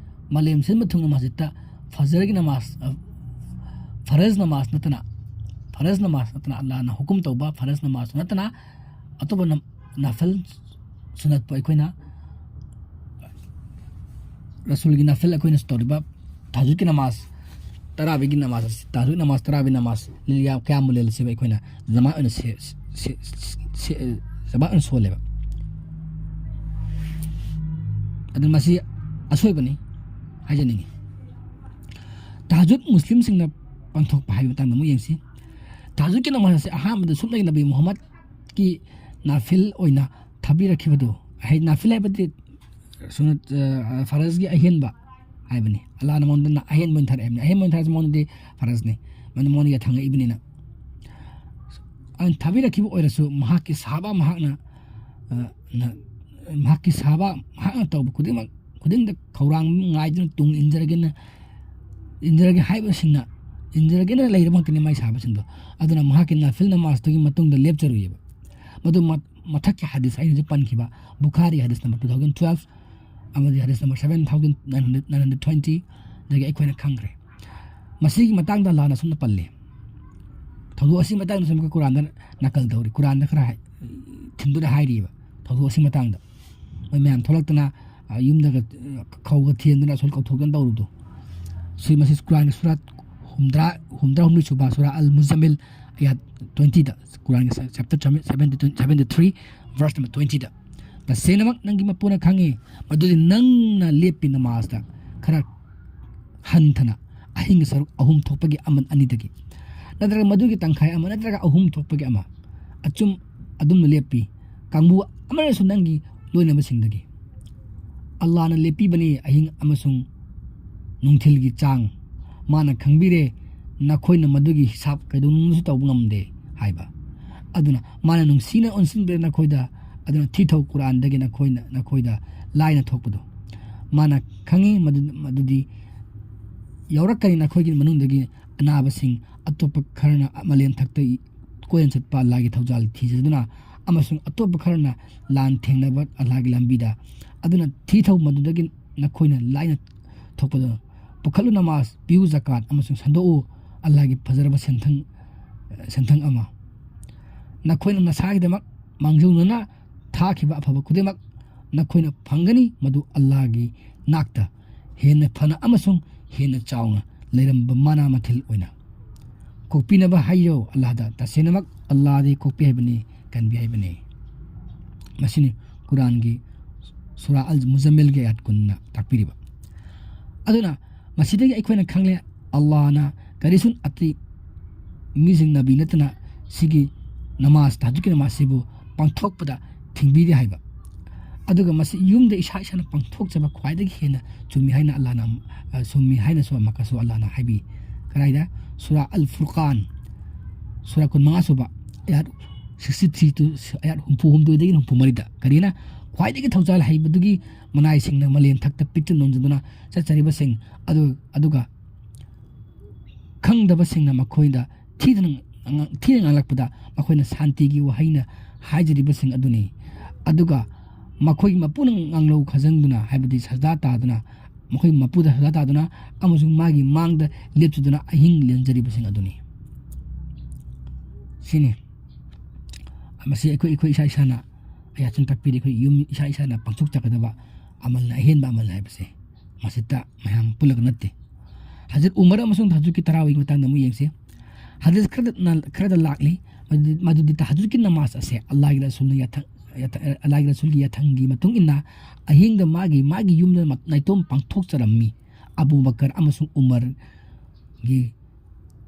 ꯃꯥꯂꯦꯝ ꯁꯤꯟꯕ ꯊꯨꯡꯅ ꯃꯁꯖꯤꯠꯇ ꯐꯖꯔꯒꯤ ꯅꯃꯥꯖ, ꯑ, ꯐꯔꯖ ꯅꯃꯥꯖ ꯅꯠꯇꯅ, ꯐꯔꯖ ꯅꯃꯥꯖ ꯅꯠꯇꯅ, ꯑꯜꯂꯥꯍꯅ ꯍꯨꯀꯨꯝ ꯇꯧꯕ ꯐꯔꯖ ꯅꯃꯥꯖ ꯅꯠꯇꯅ ꯑꯇꯣꯞꯄ ꯅꯝ-, ꯅꯐꯜ ꯁꯨꯅꯠꯄꯨ ꯑꯩꯈꯣꯏꯅ, ꯔꯁꯨꯜꯒꯤ ꯅꯐꯜ ꯑꯩꯈꯣꯏꯅ ꯇꯧꯔꯤꯕ ꯇꯍꯖꯨꯗꯀꯤ ꯅꯃꯥꯖ, ꯇꯔꯥꯕꯤꯒꯤ ꯅꯃꯥꯖ ꯑꯁꯤ, ꯇꯍꯖꯨꯗ ꯅꯃꯥꯖ, ꯇꯔꯥꯕꯤ ꯅꯃꯥꯖ, ꯂꯤꯂꯤꯌꯥ ꯀꯌꯥꯃꯨ ꯂꯦꯜ ꯑꯁꯤꯕꯨ ꯑꯩꯈꯣꯏꯅ ꯖꯃꯥ ꯑꯣꯏꯅ ꯁꯦ-, ꯁꯦ-, ꯁꯦ-, ꯖꯃꯥ ꯑꯣꯏꯅ ꯁꯣꯜꯂꯦꯕ꯫ ꯑꯗꯨ ꯃꯁꯤ ꯑꯁꯣꯏꯕꯅꯤ ꯍꯥꯏꯖꯅꯤꯡꯉꯤ꯫ ꯇꯍꯖꯨꯗ ꯃꯨꯁꯂꯤꯝꯁꯤꯡꯅ ꯄꯥꯡꯊꯣꯛꯄ ꯍꯥꯏꯕ ꯃꯇꯥꯡꯗ ꯑꯃꯨꯛ ꯌꯦꯡꯁꯤ꯫ ꯇꯍꯖꯨꯗꯀꯤ ꯅꯃꯥꯖ ꯑꯁꯤ ꯑꯍꯥꯟꯕꯗ ꯁꯨꯞꯅꯒꯤ ꯅꯕꯤ ꯃꯨꯍꯝꯃꯗꯀꯤ ꯅꯥꯐꯤꯜ ꯑꯣꯏꯅ ꯊꯥꯕꯤꯔꯛꯈꯤꯕꯗꯨ, ꯍꯥꯏ-, ꯅꯥꯐꯤꯜ ꯍꯥꯏꯕꯗꯤ ꯁꯨꯅꯠ, ꯑ, ꯐꯔꯖꯒꯤ ꯑꯍꯦꯟꯕ ꯍꯥꯏꯕꯅꯤ꯫ ꯑꯜꯂꯥꯍꯅ ꯃꯉꯣꯟꯗ ꯑꯍꯦꯟꯕ ꯑꯣꯏꯅ ꯊꯥꯔꯛꯑꯕꯅꯤ꯫ ꯑꯍꯦꯟꯕ ꯑꯣꯏꯅ ꯊꯥꯔꯛꯄꯁꯤ ꯃꯉꯣꯟꯗꯗꯤ ꯐꯔꯖꯅꯤ, ꯃꯉꯣꯟꯗ ꯃꯉꯣꯟꯗꯒꯤ ꯊꯥꯡꯉꯛꯏꯕꯅꯤꯅ꯫ ꯑꯗꯨꯅ ꯊꯥꯕꯤꯔꯛꯈꯤꯕ ꯑꯣꯏꯔꯁꯨ ꯃꯍꯥꯛꯀꯤ ꯁꯍꯥꯕꯥ ꯃꯍꯥꯛꯅ, ꯑ, ꯅ-, ꯃꯍꯥꯛꯀꯤ ꯁꯍꯥꯕꯥ ꯃꯍꯥꯛꯅ ꯇꯧꯕ ꯈꯨꯗꯤꯡꯃꯛ, ꯈꯨꯗꯤꯡꯗ ꯈꯧꯔꯥꯡ ꯉꯥꯏꯗꯨꯅ ꯇꯨꯡ ꯏꯟꯖꯔꯒꯦꯅ, ꯏꯟꯖꯔꯒꯦ ꯍꯥꯏꯕꯁꯤꯡꯅ, ꯏꯟꯖꯔꯒꯦꯅ ꯂꯩꯔꯕ ꯉꯥꯛꯇꯅꯤ ꯃꯥꯏ ꯁꯍꯥꯕꯥꯁꯤꯡꯗꯣ꯫ ꯑꯗꯨꯅ ꯃꯍꯥꯛꯀꯤ ꯅꯥꯐꯤꯜ ꯅꯃꯥꯖꯇꯨꯒꯤ ꯃꯇꯨꯡꯗ ꯂꯦꯞꯆꯔꯨꯏꯌꯦꯕ꯫ ꯃꯗꯨ ꯃ-, ꯃꯊꯛꯀꯤ ꯍꯗꯤꯁ ꯑꯩꯅ ꯍꯧꯖꯤꯛ ꯄꯟꯈꯤꯕ ꯕꯨꯈꯥꯔꯤ ꯍꯗꯤꯁ number two thousand twelve ꯑꯃꯗꯤ ꯍꯗꯤꯁ number seven thousand nine hundred, nine hundred twenty ꯗꯒꯤ ꯑꯩꯈꯣꯏꯅ ꯈꯪꯈ꯭ꯔꯦ꯫ ꯃꯁꯤꯒꯤ ꯃꯇꯥꯡꯗ ꯑꯜꯂꯥꯍꯅ ꯑꯁꯨꯝꯅ ꯄꯜꯂꯤ꯫ ꯊꯧꯗꯣꯛ ꯑꯁꯤꯒꯤ ꯃꯇꯥꯡꯗ ꯁꯨꯝ ꯑꯩꯈꯣꯏ ꯀꯨꯔꯥꯟꯗ ꯅꯀꯜ ꯇꯧꯔꯤ, ꯀꯨꯔꯥꯟꯗ ꯈꯔ ꯍꯥꯏ-, ꯊꯤꯟꯗꯨꯅ ꯍꯥꯏꯔꯤꯕ ꯊꯧꯗꯣꯛ ꯑꯁꯤꯒꯤ ꯃꯇꯥꯡꯗ꯫ ꯃꯣꯏ ꯃꯌꯥꯝ ꯊꯣꯛꯂꯛꯇꯅ, ꯑ, ꯌꯨꯝꯗꯒ, ꯑ, ꯈꯧꯒ ꯊꯦꯟꯗꯅ ꯑꯁꯣꯝ ꯀꯧꯊꯣꯛꯇꯅ ꯇꯧꯔꯨꯕꯗꯣ꯫ ꯁꯤ ꯃꯁꯤ ꯀꯨꯔꯥꯟꯒꯤ ꯁꯨꯔꯥ ꯍꯨꯝꯗ꯭ꯔꯥ, ꯍꯨꯝꯗ꯭ꯔꯥ ꯍꯨꯝꯗꯣꯏ ꯁꯨꯕ ꯁꯨꯔꯥ ꯑꯜ ꯃꯨꯖꯝꯃꯤꯜ ꯑꯌꯥꯠ twenty ꯗ, ꯀꯨꯔꯥꯟꯒꯤ ꯆꯦ-, chapter seventy-two, seventy-three, verse number twenty ꯗ꯫ ꯇꯁꯦꯡꯅꯃꯛ ꯅꯪꯒꯤ ꯃꯄꯨꯅ ꯈꯪꯉꯤ ꯃꯗꯨꯗꯤ ꯅꯪꯅ ꯂꯦꯞꯄꯤ ꯅꯃꯥꯖꯇ ꯈꯔ ꯍꯟꯊꯅ ꯑꯍꯤꯡꯒꯤ ꯁꯔꯨꯛ ꯑꯍꯨꯝ ꯊꯣꯛꯄꯒꯤ ꯑꯃ ꯑꯅꯤꯗꯒꯤ, ꯅꯠꯇ꯭ꯔꯒ ꯃꯗꯨꯒꯤ ꯇꯪꯈꯥꯏ ꯑꯃ ꯅꯠꯇ꯭ꯔꯒ ꯑꯍꯨꯝ ꯊꯣꯛꯄꯒꯤ ꯑꯃ ꯑꯆꯨꯝ ꯑꯗꯨꯝꯅ ꯂꯦꯞꯄꯤ꯫ ꯀꯥꯡꯕꯨ ꯑꯃꯅꯁꯨ ꯅꯪꯒꯤ ꯂꯣꯏꯅꯕꯁꯤꯡꯗꯒꯤ꯫ ꯑꯜꯂꯥꯍꯅ ꯂꯦꯞꯄꯤꯕꯅꯤ ꯑꯍꯤꯡ ꯑꯃꯁꯨꯡ ꯅꯨꯡꯊꯤꯜꯒꯤ ꯆꯥꯡ꯫ ꯃꯥꯅ ꯈꯪꯕꯤꯔꯦ, ꯅꯈꯣꯏꯅ ꯃꯗꯨꯒꯤ ꯍꯤꯁꯥꯕ ꯀꯩꯗꯧꯅꯨꯡꯗꯁꯨ ꯇꯧꯕ ꯉꯝꯗꯦ ꯍꯥꯏꯕ꯫ ꯑꯗꯨꯅ ꯃꯥꯅ ꯅꯨꯡꯁꯤꯅ ꯑꯣꯟꯁꯤꯟꯕꯤꯔꯦ ꯅꯈꯣꯏꯗ꯫ ꯑꯗꯨꯅ ꯊꯤꯊꯧ ꯀꯨꯔꯥꯟꯗꯒꯤ ꯅꯈꯣꯏꯅ, ꯅꯈꯣꯏꯗ ꯂꯥꯏꯅ ꯊꯣꯛꯄꯗꯨ꯫ ꯃꯥꯅ ꯈꯪꯏ ꯃꯗꯨ-, ꯃꯗꯨꯗꯤ ꯌꯥꯎꯔꯛꯀꯅꯤ꯫ ꯅꯈꯣꯏꯒꯤ ꯃꯅꯨꯡꯗꯒꯤ ꯑꯅꯥꯕꯁꯤꯡ ꯑꯇꯣꯞꯄ ꯈꯔꯅ ꯃꯥꯂꯦꯝ ꯊꯛꯇ ꯀꯣꯏꯅ ꯆꯠꯄ ꯑꯜꯂꯥꯍꯒꯤ ꯊꯧꯖꯥꯜ ꯊꯤꯖꯗꯨꯅ ꯑꯃꯁꯨꯡ ꯑꯇꯣꯞꯄ ꯈꯔꯅ ꯂꯥꯟ ꯊꯦꯡꯅꯕ ꯑꯜꯂꯥꯍꯒꯤ ꯂꯝꯕꯤꯗ꯫ ꯑꯗꯨꯅ ꯊꯤ ꯊꯧ ꯃꯗꯨꯗꯒꯤ ꯅꯈꯣꯏꯅ ꯂꯥꯏꯅ ꯊꯣꯛꯄꯗꯨ ꯄꯨꯈꯠꯂꯨ, ꯅꯃꯥꯖ ꯄꯤꯌꯨ, ꯖꯀꯥꯠ ꯑꯃꯁꯨꯡ ꯁꯟꯗꯣꯛꯎ ꯑꯜꯂꯥꯍꯒꯤ ꯐꯖꯔꯕ ꯁꯦꯟꯊꯪ, ꯁꯦꯟꯊꯪ ꯑꯃ꯫ ꯅꯈꯣꯏꯅ ꯅꯁꯥꯒꯤꯗꯃꯛ ꯃꯥꯡꯖꯧꯅꯅ ꯊꯥꯈꯤꯕ ꯑꯐꯕ ꯈꯨꯗꯤꯡꯃꯛ ꯅꯈꯣꯏꯅ ꯐꯪꯒꯅꯤ, ꯃꯗꯨ ꯑꯜꯂꯥꯍꯒꯤ ꯅꯥꯛꯇ ꯍꯦꯟꯅ ꯐꯅ ꯑꯃꯁꯨꯡ ꯍꯦꯟꯅ ꯆꯥꯎꯅ ꯂꯩꯔꯝꯕ ꯃꯅꯥ ꯃꯊꯤꯜ ꯑꯣꯏꯅ꯫ ꯀꯣꯛꯄꯤꯅꯕ ꯍꯥꯏꯌꯣ ꯑꯜꯂꯥꯍꯗ, ꯇꯁꯦꯡꯅꯃꯛ ꯑꯜꯂꯥꯍꯗꯤ ꯀꯣꯛꯄꯤ ꯍꯥꯏꯕꯅꯤ, ꯀꯟꯕꯤ ꯍꯥꯏꯕꯅꯤ꯫ ꯃꯁꯤꯅꯤ ꯀꯨꯔꯥꯟꯒꯤ ꯁꯨꯔꯥ ꯑꯜ ꯃꯨꯖꯝꯃꯤꯜꯒꯤ ꯑꯥꯌꯥꯠ ꯀꯨꯟꯅ ꯇꯥꯛꯄꯤꯔꯤꯕ꯫ ꯑꯗꯨꯅ ꯃꯁꯤꯗꯒꯤ ꯑꯩꯈꯣꯏꯅ ꯈꯪꯂꯦ, ꯑꯜꯂꯥꯍꯅ ꯀꯔꯤꯁꯨ ꯑꯇꯩ ꯃꯤꯁꯤꯡ, ꯅꯕꯤ ꯅꯠꯇꯅ, ꯁꯤꯒꯤ ꯅꯃꯥꯖ, ꯇꯍꯖꯨꯗꯀꯤ ꯅꯃꯥꯖꯁꯤꯕꯨ ꯄꯥꯡꯊꯣꯛꯄꯗ ꯊꯤꯡꯕꯤꯗꯦ ꯍꯥꯏꯕ꯫ ꯑꯗꯨꯒ ꯃꯁꯤ ꯌꯨꯝꯗ ꯏꯁꯥ ꯏꯁꯥꯅ ꯄꯥꯡꯊꯣꯛꯆꯕ ꯈ꯭ꯋꯥꯏꯗꯒꯤ ꯍꯦꯟꯅ ꯆꯨꯝꯃꯤ ꯍꯥꯏꯅ ꯑꯜꯂꯥꯍꯅ, ꯑ, ꯆꯨꯝꯃꯤ ꯍꯥꯏꯅꯁꯨ ꯑꯃꯨꯛꯀꯁꯨ ꯑꯜꯂꯥꯍꯅ ꯍꯥꯏꯕꯤ꯫ ꯀꯗꯥꯏꯗ? ꯁꯨꯔꯥ ꯑꯜ ꯐꯨꯔꯀꯥꯟ, ꯁꯨꯔꯥ ꯀꯨꯟꯃꯉꯥ ꯁꯨꯕ, ꯑꯌꯥꯠ sixty three to ꯑꯌꯥꯠ ꯍꯨꯝꯐꯨ ꯍꯨꯝꯗꯣꯏꯗꯒꯤ ꯍꯨꯝꯐꯨ ꯃꯔꯤꯗ꯫ ꯀꯔꯤꯅ? ꯈ꯭ꯋꯥꯏꯗꯒꯤ ꯊꯧꯖꯥꯜ ꯍꯩꯕꯗꯨꯒꯤ ꯃꯅꯥꯏꯁꯤꯡꯅ ꯃꯥꯂꯦꯝ ꯊꯛꯇ ꯄꯤꯛꯇꯨ ꯅꯣꯟꯖꯗꯨꯅ ꯆꯠꯆꯔꯤꯕꯁꯤꯡ ꯑꯗꯨ, ꯑꯗꯨꯒ ꯈꯪꯗꯕꯁꯤꯡꯅ ꯃꯈꯣꯏꯗ ꯊꯤꯗꯅ ꯉꯥꯡ-, ꯊꯤꯅ ꯉꯥꯡꯂꯛꯄꯗ ꯃꯈꯣꯏꯅ ꯁꯥꯟꯇꯤꯒꯤ ꯋꯥꯍꯩꯅ ꯍꯥꯏꯖꯔꯤꯕꯁꯤꯡ ꯑꯗꯨꯅꯤ꯫ ꯑꯗꯨꯒ ꯃꯈꯣꯏꯒꯤ ꯃꯄꯨꯅ ꯉꯥꯡꯂꯧ ꯈꯖꯪꯗꯨꯅ, ꯍꯥꯏꯕꯗꯤ ꯁꯖꯗꯥ ꯇꯥꯗꯨꯅ, ꯃꯈꯣꯏꯒꯤ ꯃꯄꯨꯗ ꯁꯖꯗꯥ ꯇꯥꯗꯨꯅ ꯑꯃꯁꯨꯡ ꯃꯥꯒꯤ ꯃꯥꯡꯗ ꯂꯦꯞꯆꯗꯨꯅ ꯑꯍꯤꯡ ꯂꯦꯟꯖꯔꯤꯕꯁꯤꯡ ꯑꯗꯨꯅꯤ꯫ ꯁꯤꯅꯤ꯫ ꯃꯁꯤ ꯑꯩꯈꯣꯏ, ꯑꯩꯈꯣꯏ ꯏꯁꯥ ꯏꯁꯥꯅ, ꯑꯩ ꯍꯥꯆꯤꯟ ꯇꯥꯛꯄꯤꯔꯤ, ꯑꯩꯈꯣꯏ ꯌꯨꯝ ꯏꯁꯥ ꯏꯁꯥꯅ ꯄꯥꯡꯊꯣꯛꯆꯒꯗꯕ ꯑꯃꯜꯅ ꯑꯍꯦꯟꯕ ꯑꯃꯜ ꯍꯥꯏꯕꯁꯦ꯫ ꯃꯁꯤꯗ ꯃꯌꯥꯝ ꯄꯨꯜꯂꯒ ꯅꯠꯇꯦ꯫ ꯍꯖꯔꯠ ꯎꯃꯔ ꯑꯃꯁꯨꯡ ꯇꯍꯖꯨꯗꯀꯤ ꯇꯔꯥꯋꯤꯒꯤ ꯃꯇꯥꯡꯗ ꯑꯃꯨꯛ ꯌꯦꯡꯁꯤ꯫ ꯍꯗꯤꯁ ꯈꯔꯗ, ꯈꯔꯗ ꯂꯥꯛꯂꯤ, ꯃꯗꯨꯗꯤ, ꯃꯗꯨꯗꯤ ꯇꯍꯖꯨꯗꯀꯤ ꯅꯃꯥꯖ ꯑꯁꯦ ꯑꯜꯂꯥꯍꯒꯤ ꯔꯁꯨꯜꯅ ꯌꯥꯊꯪ, ꯌꯥꯊ-, ꯑꯜꯂꯥꯍꯒꯤ ꯔꯁꯨꯜꯒꯤ ꯌꯥꯊꯪꯒꯤ ꯃꯇꯨꯡ ꯏꯟꯅ ꯑꯍꯤꯡꯗ ꯃꯥꯒꯤ, ꯃꯥꯒꯤ ꯌꯨꯝꯗ ꯃ-, ꯅꯥꯏꯇꯣꯝ ꯄꯥꯡꯊꯣꯛꯆꯔꯝꯃꯤ꯫ ꯑꯕꯨ ꯕꯀꯔ ꯑꯃꯁꯨꯡ ꯎꯃꯔꯒꯤ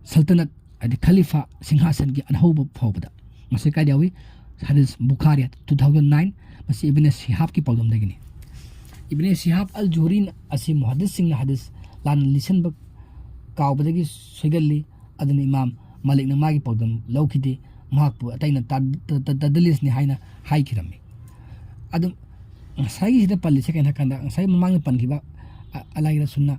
ꯁꯜꯇꯅꯠ, ꯍꯥꯏꯗꯤ ꯈꯂꯤꯐꯥ ꯁꯤꯡꯍꯥꯁꯟꯒꯤ ꯑꯅꯧꯕ ꯐꯥꯎꯕꯗ꯫ ꯃꯁꯤ ꯀꯥꯏꯗ ꯌꯥꯎꯏ? ꯍꯗꯤꯁ ꯕꯨꯈꯥꯔꯤ two thousand nine, ꯃꯁꯤ ꯏꯕꯅꯦ ꯁꯤꯍꯥꯕꯀꯤ ꯄꯥꯎꯗꯝꯗꯒꯤꯅꯤ꯫ ꯏꯕꯅꯦ ꯁꯤꯍꯥꯕ ꯑꯜ ꯖꯨꯍꯔꯤ ꯑꯁꯤ ꯃꯨꯍꯗꯤꯁꯁꯤꯡꯅ ꯍꯗꯤꯁ ꯂꯥꯟꯅ ꯂꯤꯁꯤꯟꯕ ꯀꯥꯎꯕꯗꯒꯤ ꯁꯣꯏꯒꯜꯂꯤ, ꯑꯗꯨꯅ ꯏꯃꯥꯝ ꯃꯥꯂꯤꯛꯅ ꯃꯥꯒꯤ ꯄꯥꯎꯗꯝ ꯂꯧꯈꯤꯗꯦ, ꯃꯍꯥꯛꯄꯨ ꯑꯇꯩꯅ ꯇꯥ-, ꯇ-, ꯇ-, ꯇꯗꯂꯤꯁꯅꯤ ꯍꯥꯏꯅ ꯍꯥꯏꯈꯤꯔꯝꯃꯤ꯫ ꯑꯗꯨꯝ ꯉꯁꯥꯏꯒꯤꯁꯤꯗ ꯄꯜꯂꯤꯁꯦ ꯀꯩꯅꯣ ꯍꯥꯏ ꯀꯥꯟꯗ, ꯉꯁꯥꯏ ꯃꯃꯥꯡꯗ ꯄꯟꯈꯤꯕ ꯑ-, ꯑꯂꯥꯏ ꯔꯁꯨꯜꯅ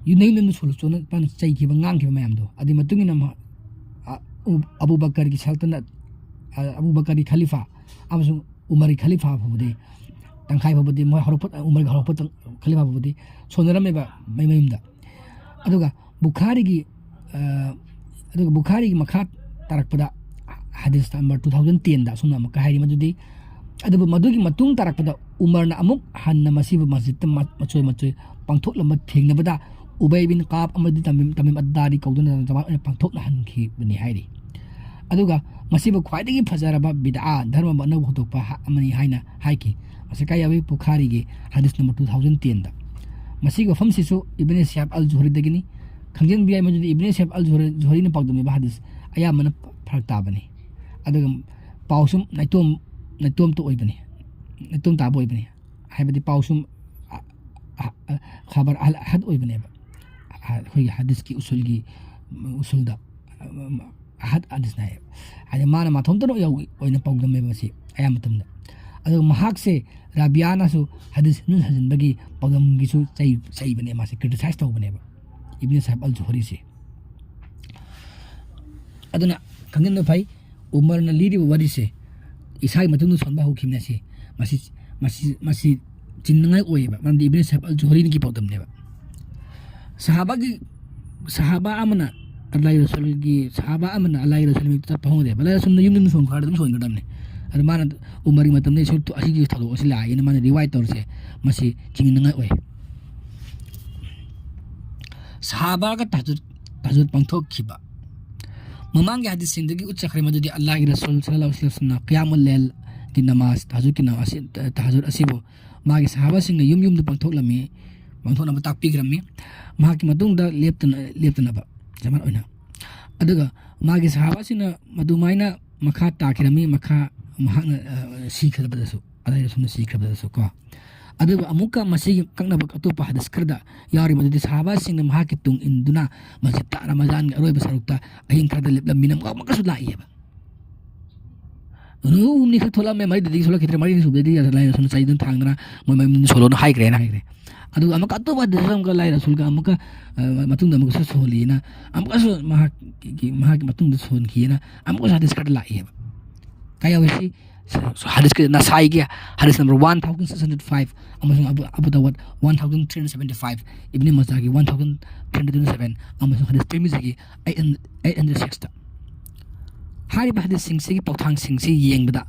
ꯌꯨꯝꯗ ꯌꯨꯝꯗ ꯁꯣꯜꯂꯨ ꯆꯣꯅ ꯃꯥꯅ ꯆꯩꯈꯤꯕ, ꯉꯥꯡꯈꯤꯕ ꯃꯌꯥꯝꯗꯣ, ꯑꯗꯨꯒꯤ ꯃꯇꯨꯡ ꯏꯟꯅ ꯃꯍꯥꯛ, ꯑ, ꯎ-, ꯑꯕꯨ ꯕꯀꯔꯒꯤ ꯁꯜꯇꯅꯠ, ꯑ, ꯑꯕꯨ ꯕꯀꯔꯒꯤ ꯈꯂꯤꯐꯥ ꯑꯃꯁꯨꯡ ꯎꯃꯔꯒꯤ ꯈꯂꯤꯐꯥ ꯐꯥꯎꯕꯗꯤ, ꯇꯪꯈꯥꯏ ꯐꯥꯎꯕꯗꯤ, ꯃꯣꯏ ꯍꯧꯔꯛꯄ, ꯎꯃꯔꯒꯤ ꯍꯧꯔꯛꯄ ꯈꯂꯤꯐꯥ ꯐꯥꯎꯕꯗꯤ ꯁꯣꯟꯅꯔꯝꯃꯦꯕ ꯃꯩ ꯃꯌꯨꯝꯗ꯫ ꯑꯗꯨꯒ ꯕꯨꯈꯥꯔꯤꯒꯤ, ꯑ, ꯑꯗꯨꯒ ꯕꯨꯈꯥꯔꯤꯒꯤ ꯃꯈꯥ ꯇꯥꯔꯛꯄꯗ ꯍꯗꯤꯁ ꯅꯝꯕꯔ two thousand ten ꯗ ꯑꯁꯨꯝꯅ ꯑꯃꯨꯛꯀ ꯍꯥꯏꯔꯤ ꯃꯗꯨꯗꯤ, ꯑꯗꯨꯕꯨ ꯃꯗꯨꯒꯤ ꯃꯇꯨꯡ ꯇꯥꯔꯛꯄꯗ ꯎꯃꯔꯅ ꯑꯃꯨꯛ ꯍꯟꯅ ꯃꯁꯤꯕꯨ ꯃꯁꯖꯤꯗꯇ ꯃ-, ꯃꯆꯣꯏ ꯃꯆꯣꯏ ꯄꯥꯡꯊꯣꯛꯂꯝꯕ ꯊꯦꯡꯅꯕꯗ ꯎꯕꯩ ꯕꯤꯟ ꯀꯥꯕ ꯑꯃꯗꯤ ꯇꯃꯤꯝ, ꯇꯃꯤꯝ ꯑꯗ ꯗꯥꯔꯤ ꯀꯧꯗꯨꯅ ꯖꯃꯥꯠ ꯑꯣꯏꯅ ꯄꯥꯡꯊꯣꯛꯅꯍꯟꯈꯤꯕꯅꯤ ꯍꯥꯏꯔꯤ꯫ ꯑꯗꯨꯒ ꯃꯁꯤꯕꯨ ꯈ꯭ꯋꯥꯏꯗꯒꯤ ꯐꯖꯔꯕ ꯕꯤꯗꯑꯥ, ꯙꯔꯃꯕꯨ ꯑꯅꯧꯕ ꯍꯧꯗꯣꯛꯄ ꯍꯥ-, ꯑꯃꯅꯤ ꯍꯥꯏꯅ ꯍꯥꯏꯈꯤ꯫ ꯃꯁꯤ ꯀꯥꯏ ꯌꯥꯎꯏ? ꯕꯨꯈꯥꯔꯤꯒꯤ ꯍꯗꯤꯁ ꯅꯝꯕꯔ two thousand ten ꯗ꯫ ꯃꯁꯤꯒꯤ ꯋꯥꯐꯝꯁꯤꯁꯨ ꯏꯕꯅꯦ ꯁꯤꯍꯥꯕ ꯑꯜ ꯖꯨꯍꯔꯤꯗꯒꯤꯅꯤ꯫ ꯈꯪꯖꯤꯟꯕ ꯌꯥꯏ ꯃꯗꯨꯗꯤ ꯏꯕꯅꯦ ꯁꯤꯍꯥꯕ ꯑꯜ ꯖꯨꯍꯔꯤ-, ꯖꯨꯍꯔꯤꯅ ꯄꯥꯎꯗꯝꯃꯤꯕ ꯍꯗꯤꯁ ꯑꯌꯥꯝꯕꯅ ꯐꯔꯛ ꯇꯥꯕꯅꯤ꯫ ꯑꯗꯨꯒ ꯄꯥꯎꯁꯨ ꯅꯥꯏꯇꯣꯝ, ꯅꯥꯏꯇꯣꯝꯇ ꯑꯣꯏꯕꯅꯤ, ꯅꯥꯏꯇꯣꯝ ꯇꯥꯕ ꯑꯣꯏꯕꯅꯤ꯫ ꯍꯥꯏꯕꯗꯤ ꯄꯥꯎꯁꯨ ꯑ-, ꯑ-, ꯑ-, ꯈꯕꯔ ꯑꯍꯜ ꯑꯍꯗ ꯑꯣꯏꯕꯅꯦꯕ꯫ ꯑ-, ꯑꯩꯈꯣꯏꯒꯤ ꯍꯗꯤꯁꯀꯤ ꯎꯁꯨꯜꯒꯤ, ꯎꯁꯨꯜꯗ, ꯑ-, ꯑꯍꯗ ꯍꯗꯤꯁꯅ ꯍꯥꯏꯌꯦꯕ꯫ ꯍꯥꯏꯗꯤ ꯃꯥꯅ ꯃꯇꯣꯝꯇꯅ ꯌꯧ-, ꯑꯣꯏꯅ ꯄꯥꯎꯗꯝꯃꯦꯕ ꯃꯁꯤ ꯑꯌꯥꯝꯕ ꯃꯇꯝꯗ꯫ ꯑꯗꯨꯒ ꯃꯍꯥꯛꯁꯦ ꯔꯥꯕꯤꯌꯥꯅꯁꯨ ꯍꯗꯤꯁ ꯅꯨꯡ ꯍꯟꯖꯤꯟꯕꯒꯤ ꯄꯥꯎꯗꯝꯒꯤꯁꯨ ꯆꯩ-, ꯆꯩꯕꯅꯦ, ꯃꯥꯁꯦ criticize ꯇꯧꯕꯅꯦꯕ ꯏꯕꯅꯦ ꯁꯥꯍꯤꯕ ꯑꯜ ꯖꯨꯍꯔꯤꯁꯦ꯫ ꯑꯗꯨꯅ ꯈꯪꯖꯤꯟꯕ ꯐꯩ, ꯎꯃꯔꯅ ꯂꯤꯔꯤꯕ ꯋꯥꯔꯤꯁꯦ ꯏꯁꯥꯒꯤ ꯃꯇꯨꯡꯗ ꯁꯣꯟꯕ ꯍꯧꯈꯤꯕꯅ ꯁꯤ, ꯃꯁꯤ, ꯃꯁꯤ, ꯃꯁꯤ ꯆꯤꯡꯅꯉꯥꯏ ꯑꯣꯏꯌꯦꯕ, ꯃꯔꯝꯗꯤ ꯏꯕꯅꯤ ꯁꯥꯍꯤꯕ ꯑꯜ ꯖꯨꯍꯔꯤꯒꯤ ꯄꯥꯎꯗꯝꯅꯦꯕ꯫ ꯁꯍꯥꯕꯥꯒꯤ, ꯁꯍꯥꯕꯥ ꯑꯃꯅ ꯑꯜꯂꯥꯍꯤ ꯔꯁꯨꯜꯒꯤ, ꯁꯍꯥꯕꯥ ꯑꯃꯅ ꯑꯜꯂꯥꯍꯤ ꯔꯁꯨꯜ ꯃꯤꯠꯇ ꯆꯠꯄ ꯍꯧꯅꯗꯦꯕ꯫ ꯑꯜꯂꯥꯍꯤ ꯔꯁꯨꯜꯅ ꯌꯨꯝꯗ ꯑꯗꯨꯝ ꯁꯣꯟꯈ꯭ꯔꯗꯤ ꯑꯗꯨꯝ ꯁꯣꯟꯒꯗꯕꯅꯤ꯫ ꯑꯗꯨ ꯃꯥꯅ ꯎꯃꯔꯒꯤ ꯃꯇꯝꯗ ꯑꯁꯤ-, ꯑꯁꯤꯒꯤ ꯊꯧꯗꯣꯛ ꯑꯁꯤ ꯂꯥꯛꯑꯦꯅ ꯃꯥꯅ ꯔꯤꯋꯥꯏꯠ ꯇꯧꯔꯤꯁꯦ, ꯃꯁꯤ ꯆꯤꯡꯅꯉꯥꯏ ꯑꯣꯏ꯫ ꯁꯍꯥꯕꯥꯒ ꯇꯍꯖꯨꯗ, ꯇꯍꯖꯨꯗ ꯄꯥꯡꯊꯣꯛꯈꯤꯕ꯫ ꯃꯃꯥꯡꯒꯤ ꯍꯗꯤꯁꯁꯤꯡꯗꯒꯤ ꯎꯠꯆꯈ꯭ꯔꯦ ꯃꯗꯨꯗꯤ ꯑꯜꯂꯥꯍꯒꯤ ꯔꯁꯨꯜ ꯁꯜꯂꯜꯂꯥꯍꯨ ꯑꯂꯩꯍꯤ ꯋꯁꯜꯂꯝꯅ ꯀꯤꯌꯥꯃꯨꯜ ꯂꯩꯜꯒꯤ ꯅꯃꯥꯖ, ꯇꯍꯖꯨꯗꯀꯤ ꯅꯃꯥꯖ ꯑꯁꯤ, ꯇꯍꯖꯨꯗ ꯑꯁꯤꯕꯨ ꯃꯥꯒꯤ ꯁꯍꯥꯕꯥꯁꯤꯡꯅ ꯌꯨꯝ ꯌꯨꯝꯗ ꯄꯥꯡꯊꯣꯛꯂꯝꯃꯤ, ꯄꯥꯡꯊꯣꯛꯅꯕ ꯇꯥꯛꯄꯤꯈ꯭ꯔꯝꯃꯤ꯫ ꯃꯍꯥꯛꯀꯤ ꯃꯇꯨꯡꯗ ꯂꯦꯞꯇꯅ, ꯂꯦꯞꯇꯅꯕ ꯖꯃꯥꯠ ꯑꯣꯏꯅ꯫ ꯑꯗꯨꯒ ꯃꯥꯒꯤ ꯁꯍꯥꯕꯥꯁꯤꯡꯅ ꯃꯗꯨꯃꯥꯏꯅ ꯃꯈꯥ ꯇꯥꯈꯤꯔꯝꯃꯤ, ꯃꯈꯥ ꯃꯍꯥꯛꯅ, ꯑ, ꯁꯤꯈ꯭ꯔꯕꯗꯁꯨ, ꯑꯗꯩ ꯁꯨꯝꯅ ꯁꯤꯈ꯭ꯔꯕꯗꯁꯨ ꯀꯣ꯫ ꯑꯗꯨꯒ ꯑꯃꯨꯛꯀ ꯃꯁꯤꯒꯤ ꯑꯀꯛꯅꯕ ꯑꯇꯣꯞꯄ ꯍꯗꯤꯁ ꯈꯔꯗ ꯌꯥꯎꯔꯤ ꯃꯗꯨꯗꯤ ꯁꯍꯥꯕꯥꯁꯤꯡꯅ ꯃꯍꯥꯛꯀꯤ ꯇꯨꯡ ꯏꯟꯗꯨꯅ ꯃꯁꯖꯤꯗꯇ ꯔꯃꯖꯥꯟꯒꯤ ꯑꯔꯣꯏꯕ ꯁꯔꯨꯛꯇ ꯑꯍꯤꯡ ꯈꯔꯗ ꯂꯦꯞꯂꯝꯃꯤꯅ ꯑꯃꯨꯛꯀꯁꯨ ꯂꯥꯛꯏꯑꯕ꯫ ꯅꯨꯃꯤꯠ ꯍꯨꯝꯅꯤ ꯈꯛ ꯊꯣꯛꯂꯛꯑꯝꯃꯦ, ꯃꯔꯤꯗꯗꯤ ꯊꯣꯛꯂꯛꯈꯤꯗ꯭ꯔꯦ꯫ ꯃꯔꯤꯅꯤ ꯁꯨꯕꯗꯗꯤ ꯂꯥꯏ ꯔꯁꯨꯜꯅ ꯆꯩꯗꯨꯅ ꯊꯥꯡꯗꯅ ꯃꯣꯏ ꯃꯌꯨꯝꯗ ꯁꯣꯜꯂꯣꯅ ꯍꯥꯏꯈ꯭ꯔꯦꯅ ꯍꯥꯏꯈ꯭ꯔꯦ꯫ ꯑꯗꯨꯒ ꯑꯃꯨꯛꯀ ꯑꯇꯣꯞꯄ ꯍꯗꯤꯁ ꯑꯃꯨꯛꯀ ꯂꯥꯏ ꯔꯁꯨꯜꯒ ꯑꯃꯨꯛꯀ, ꯑ, ꯃꯇꯨꯡꯗ ꯑꯃꯨꯛꯀꯁꯨ ꯁꯣꯜꯂꯤꯅ, ꯑꯃꯨꯛꯀꯁꯨ ꯃꯍꯥꯛꯀꯤ, ꯃꯍꯥꯛꯀꯤ ꯃꯇꯨꯡꯗ ꯁꯣꯟꯈꯤꯅ ꯑꯃꯨꯛꯀꯁꯨ ꯍꯗꯤꯁ ꯈꯔ ꯂꯥꯛꯏꯑꯕ꯫ ꯀꯥꯏ ꯌꯥꯎꯏ ꯁꯤ? ꯍꯗꯤꯁꯀꯤ ꯅꯁꯥꯏꯒꯤ ꯍꯗꯤꯁ number one thousand six hundred five ꯑꯃꯁꯨꯡ Abu, Abu Dawud one thousand three hundred seventy five, ꯏꯕꯅꯤ ꯃꯖꯥꯒꯤ one thousand three hundred twenty seven ꯑꯃꯁꯨꯡ ꯍꯗꯤꯁ ꯇꯤꯔꯃꯤꯖꯤꯒꯤ ꯑꯩꯠ ꯍꯟꯗ꯭ꯔꯦꯠ, ꯑꯩꯠ ꯍꯟꯗ꯭ꯔꯦꯠ ꯁꯤꯛꯁꯇ꯫ ꯍꯥꯏꯔꯤꯕ ꯍꯗꯤꯁꯁꯤꯡꯁꯤꯒꯤ ꯄꯥꯎꯊꯥꯡꯁꯤꯡꯁꯤ ꯌꯦꯡꯕꯗ